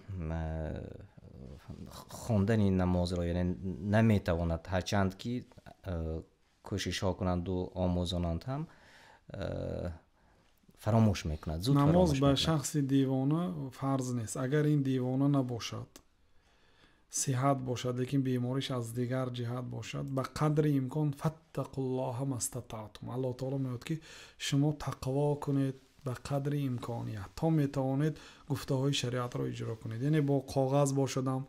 хондани намозро яъне наметавонад, ҳарчанд ки кӯшишҳо кунанду омӯзонанд ҳам фаромӯш мекунад, зуд фаромӯш намоз ба мекунад. Шахси девона фарз нест. Агар ин девона набошад, сиҳат бошад, лекин бемориш аз дигар ҷиҳат бошад, ба қадри имкон фаттақуллоҳа мастатаътум, Аллоҳ таоло мегӯяд ки шумо тақво кунед ба қадри имконият, то метавонед гуфтаҳои шариатро иҷро кунед. Яъне бо коғаз бошадам,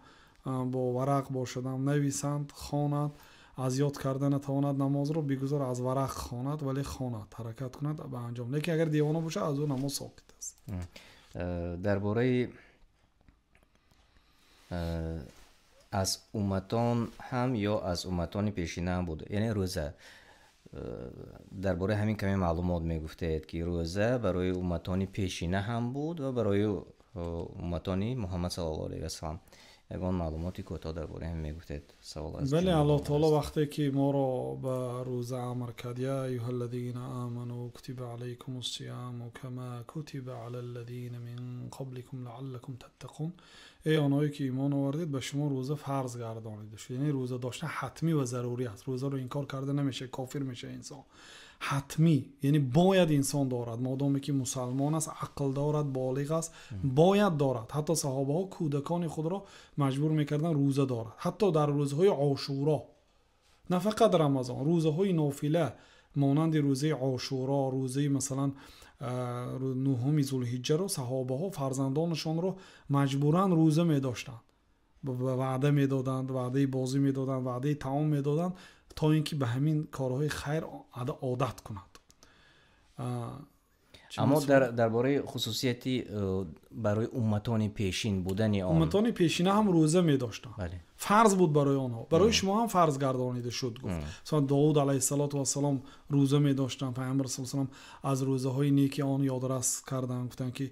бо варақ бошадам, нависанд, хонад, аз ёд карда натавонад намозро, бигузор аз варақ хонад, вале хонад, ҳаракат кунад ба анҷом. Лекин агар девона бошад, аз ӯ намоз соқит аст. Дар бораи аз умматон ҳам ё аз умматони пешина ҳам буд, яъне рӯза, дар бораи ҳамин каме маълумот мегуфтед ки рӯза барои умматони пешина ҳам буд ва барои умматони Муҳаммад саллаллоҳу алайҳи васаллам. Ягон маълумоти кӯтоҳ дар бораи ҳамин мегуфтед? Савол аз Бале, Аллоҳ таоло вақте ки моро ба рӯза амр кард, я аюҳаллазина аману кутиба алайкумус сияму кама кутиба алаллазина мин қабликум лааллакум таттақун, эй оное ки имон овардед, ба шумо рӯза фарз гардонида шуд. Яъне рӯза доштан ҳатмӣ ва зарурӣ аст. Рӯзаро инкор карда намешавад, кофир мешавад инсон. Ҳатмӣ, яъне бояд инсон дорад, модоме ки мусалмон аст, ақл дорад, болиғ аст, бояд дорад. Ҳатто саҳобаҳо кӯдакони худро маҷбур мекарданд рӯза дорад, ҳатто дар рӯзҳои Ошуро. На фақат Рамазон, рӯзаҳои нофила монанди рӯзаи Ошуро, рӯзаи масалан нуҳуми Зулҳиҷҷаро саҳобаҳо фарзандонашонро маҷбуран рӯза медоштанд, ваъда медоданд, ваъдаи бозӣ медоданд, ваъдаи таом медоданд, то ин ки ба ҳамин корҳои хайр одат кунад. Аммо дар бораи хусусияти барои умматони пешин будани он, умматони пешина ҳам рӯза медоштанд, фарз буд барои онҳо, барои шумо ҳам фарз гардонида шуд. Гуфт масалан Довуд алайҳиссалоту вассалом рӯза медоштанд, Пайғамбар саллаллоҳу алайҳи васаллам аз рӯзаҳои неки он ёдрас карданд, гуфтанд ки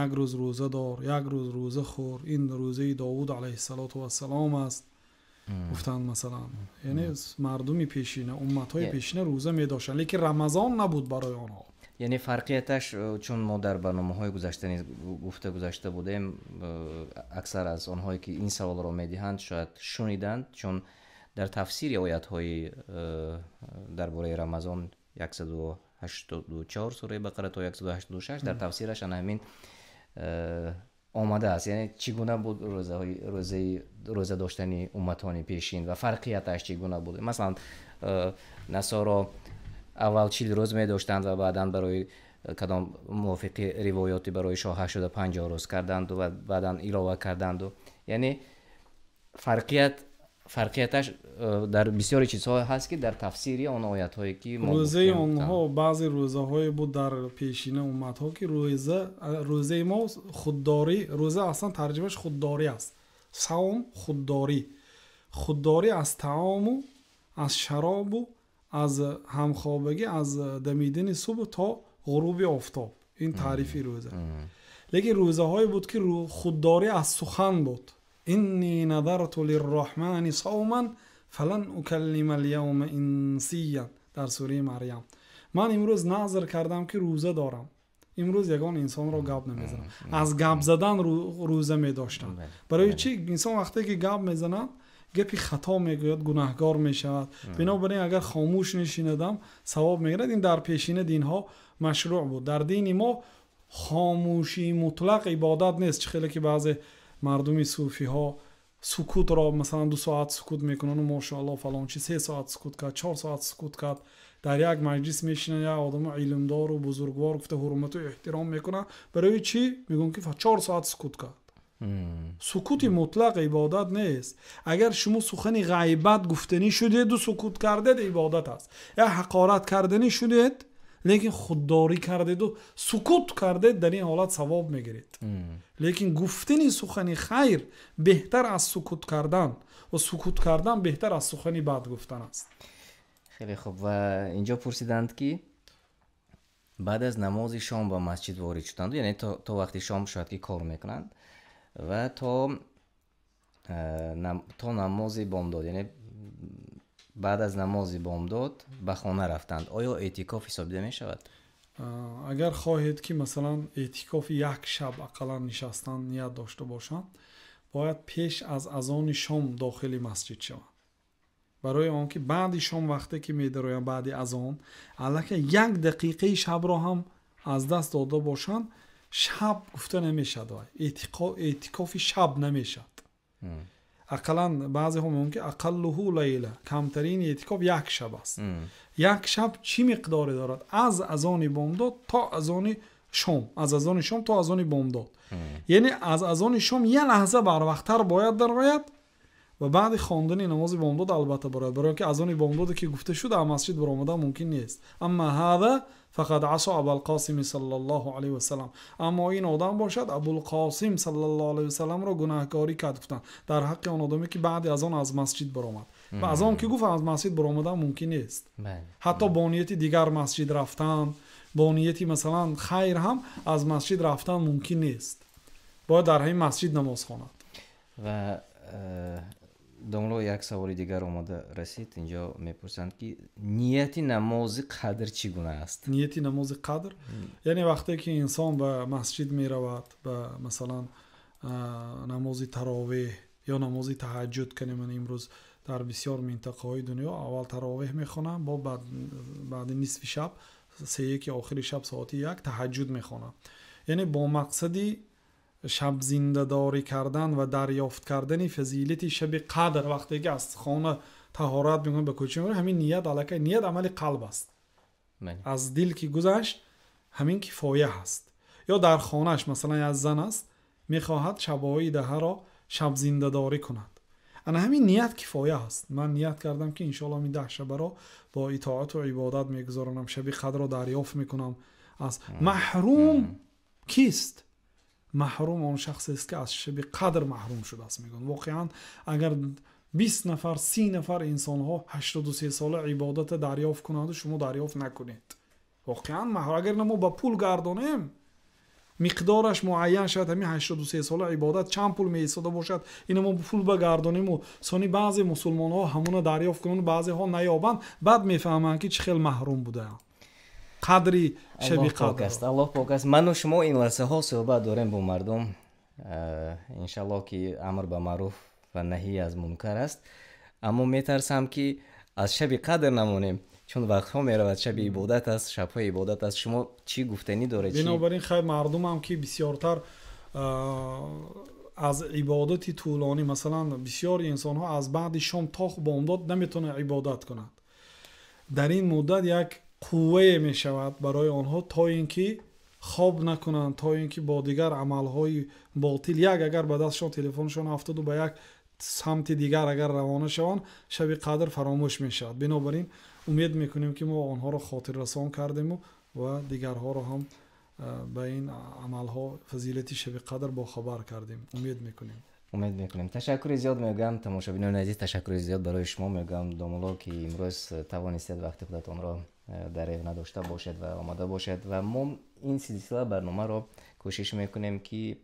як рӯз рӯза дор, як рӯз рӯза хӯр, ин рӯзаи Довуд алайҳиссалоту вассалом аст. Гуфтанд масалан, яъне мардуми пешина, умматҳои пешина рӯза медоштанд, лекин Рамазон набуд барои онҳо. Яъне фарқияташ, чун мо дар барномаҳои гузашта низ гуфта гузашта будем, аксар аз онҳое ки ин саволро медиҳанд шояд шуниданд, чун дар тафсири оятҳои дар бораи Рамазон 184 сураи Бақара то 186 дар тафсираш ана ҳамин омадааст. Яъне чӣ гуна буд рӯза доштани умматони пешин ва фарқияташ чӣ гуна буд. Масалан, насоро аввал 40 рӯз медоштанд ва баъдан барои кадом мувофиқи ривоёти барои шоҳа шуда 50 рӯз карданд ва баъдан илова карданд. Яъне фарқияташ дар бисёри чизҳо ҳаст, ки дар тафсири он оятҳое ки мо рӯзаи онҳо баъзе рӯзаҳое буд дар пешина умматҳо, ки рӯзаи мо худдорӣ, рӯза аслан тарҷимаш худдорӣ аст. Савм худдорӣ, худдорӣ аз таому, аз шаробу, аз ҳамхобагӣ, аз дамидани субҳ то ғуруби офтоб. Ин таърифи рӯза. Лекин рӯзаҳое буд, ки худдорӣ аз сухан буд. Инни надарtu лирраҳмани савман фалан укаллима ал-явма инсиян, дар сураи Марьям. Ман имрӯз назр кардам, ки рӯза дорам, имрӯз ягон инсонро гап намезанам. Аз гап задан рӯза медоштам. Барои чӣ? Инсон вақте ки гап мезанад, гапи хато мегӯяд, гунаҳгор мешавад. Бинобар ин агар хомӯш нишинадам, савоб мегирад. Ин дар пешина динҳо машрӯъ буд. Дар дини мо хомӯшии мутлақ ибодат нест. Чӣ хеле ки баъзе мардуми суфиҳо сукутро масалан 2 соат сукут мекунанд, машааллоҳ фалон чи 3 соат сукут кард, 4 соат сукут кард. Дар як маҷлис мешинанд, як одами илмдору бузургвор гуфта ҳурмату эҳтиром мекунанд. Барои чӣ? Мегӯянд ки 4 соат сукут кард. Сукути мутлақ ибодат нест. Агар шумо сухани ғайбат гуфтанӣ шудеду сукут кардед, ибодат аст. Як ҳақорат карданӣ шудед, лекин худдорӣ кардеду сукут кардед, дар ин ҳолат савоб мегиред. Лекин гуфтани сухани хайр беҳтар аз сукут кардан ва сукут кардан беҳтар аз сухани бад гуфтан аст. Хеле хуб. Ва инҷо пурсиданд, ки баъд аз намози шом ба масҷид ворид шуданд, яъне то вақти шом шояд ки кор мекунанд ва то намози бомдод, яъне баъд аз намози бомдод ба хона рафтанд. Оё эътикоф ҳисобида мешавад? Агар хоҳед, ки масалан эътикофи як шаб ақаллан нишастан ният дошта бошанд, бояд пеш аз азони шом дохили масҷид шаванд. Барои он ки баъди шом вақте ки медароянд, баъди азон аллакай як дақиқаи шабро ҳам аз даст дода бошанд, шаб гуфта намешавад, эътикофи шаб намешавад. Ақаллан баъзеҳо мегӯянд, ки ақаллуҳу лайла, камтарин эътикоф як шаб аст. Як шаб чӣ миқдоре дорад? Аз азони бомдод то азони шом, аз азони шом то азони бомдод. Яъне аз азони шом як лаҳза барвақттар бояд дарояд ва баъди хондани намози бомдод албатта барояд. Барои ки азони бомдоде ки гуфта шуд, аз масҷид баромадан мумкин нест. Амма ҳаза фақад асо Абулқосим саллаллоҳу алайҳи васаллам. Аммо ин одам бошад, Абулқосим саллаллоҳу алайҳи васалламро гунаҳкорӣ кард, гуфтанд дар ҳаққи он одаме ки баъди азон аз масҷид баромад. Ва аз он ки гуфт аз масҷид баромадан мумкин нест. Ҳатто бо нияти дигар масҷид рафтан, бо нияти масалан хайр ҳам аз масҷид рафтан мумкин нест. Бояд дар ҳамин масҷид намоз хонад. Ва домло як саволи дигар омада расид. Инҷо мепурсанд, ки нияти намози қадр чӣ гуна аст? Нияти намози қадр, яъне вақте ки инсон ба масҷид меравад, ба масалан намози таровеҳ ё намози таҳаҷҷуд, ки ман имрӯз дар бисёр минтақаҳои дунё аввал таровеҳ мехонам, бо баъди нисфи шаб, сеяки охири шаб соати 1 таҳаҷҷуд мехонам. Яъне бо мақсади шаб зиндадорӣ кардан ва дарёфт кардани фазилати шаби қадр, вақте ки аз хона таҳорат мекунад, ба кӯча меравад, ҳамин ният аллакай ният амали қалб аст. Аз дил ки гузашт, ҳамин кифоя ҳаст. Ё дар хонааш масалан як зан аст, мехоҳад шабҳои даҳаро шаб зиндадорӣ кунад. Ана ҳамин ният кифоя ҳаст. Ман ният кардам ки иншоаллоҳ ин 10 шабаро бо итоату ибодат мегузаронам, шаби қадрро дарёфт мекунам. Аз маҳрум кист? Маҳрум он шахсест ки аз шаби қадр маҳрум шудааст, мегӯянд. Воқеан агар 20 нафар, 30 нафар инсонҳо 83 сола ибодатро дарёфт кунанду шумо дарёфт накунед, воқеан маҳрум. Агар мо ба пул гардонем, миқдораш муайян шавад, ҳамин 83 сола ибодат чанд пул меистода бошад, ино мо пул багардонему сони баъзе мусулмонҳо ҳамона дарёфт кунанд, баъзеҳо наёбанд, баъд мефаҳманд ки чӣ хел маҳрум будаанд. Қадри шаби қадр аст. Аллоҳ пок аст. Ману шумо ин лаҳзаҳо суҳбат дорем бо мардум, иншаллоҳ ки амр ба маъруф ва наҳӣ аз мункар аст, аммо метарсам ки аз шаби қадр намонем, чун вақтҳо меравад, шаби ибодат аст, шабҳои ибодат аст. Шумо чӣ гуфтанӣ доред? Бинобар ин хай мардумам ки бисёртар аз ибодати тӯлонӣ, масалан бисёр инсонҳо аз баъди шом то бомдод наметавонанд ибодат кунанд. Дар ин муддат як қуввае мешавад барои онҳо то ин ки хоб накунанд, то ин ки бо дигар амалҳои ботил, як агар ба дастшон телефоншон афтоду ба як самти дигар агар равона шаванд, шаби қадр фаромӯш мешавад. Бинобар ин умед мекунем ки мо онҳоро хотиррасон кардему ва дигарҳоро ҳам ба ин амалҳо фазилати шаби қадр бохабар кардем. Умед мекунем. Умед мекунем. Ташаккури зиёд мегӯям тамошобинони азиз, ташаккури зиёд барои шумо мегӯям домулло, ки имрӯз тавонистед вақти худатонро дар рев надошта бошед ва омада бошед. Ва мо ин силсила барномаро кӯшиш мекунем ки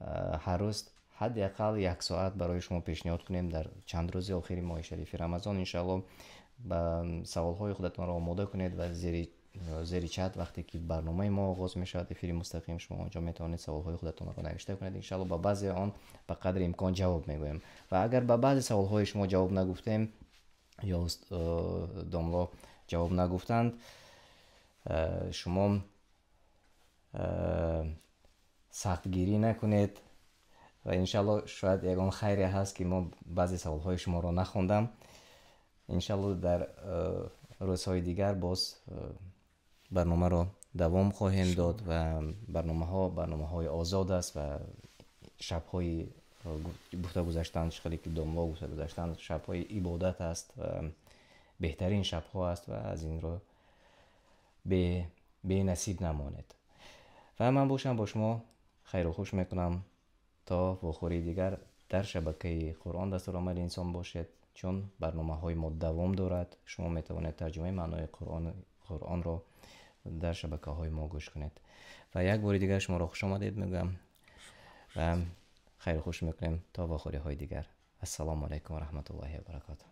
ҳар рӯз ҳадди ақал як соат барои шумо пешниҳод кунем дар чанд рӯзи охири моҳи шарифи Рамазон. Иншааллоҳ ба саволҳои худатонро омода кунед ва зери чат вақте ки барномаи мо оғоз мешавад, эфири мустақим, шумо онҷо метавонед саволҳои худатонро навишта кунед. Иншааллоҳ ба баъзе он ба қадри имкон ҷавоб мегӯем ва агар ба баъзе саволҳои шумо ҷавоб нагуфтем ё домло ҷавоб нагуфтанд, шумо сахтгирӣ накунед ва иншааллоҳ шояд ягон хайре ҳаст ки мо баъзе саволҳои шуморо нахондам. Иншааллоҳ дар рӯзҳои дигар боз барномаро давом хоҳем дод ва барномаҳо барномаҳои озод аст ва шабҳои гуфта гузаштанд, чӣ хеле ки домло гуфта гузаштанд, шабҳои ибодат аст ва беҳтарин шабҳо аст ва аз ин рӯ бенасиб намонед. Ва ман бошам бо шумо хайру хуш мекунам то вохӯрии дигар дар шабакаи Қуръон дастуромали инсон бошед, чун барномаҳои мо давом дорад. Шумо метавонед тарҷумаи маънои Қуръонро дар шабакаҳои мо гӯш кунед. Ва як бори дигар шуморо хуш омадед мегӯям ва хайру хуш мекунем то вохӯриҳои дигар. Ассалому алайкум ва раҳматуллоҳи ва баракотуҳ.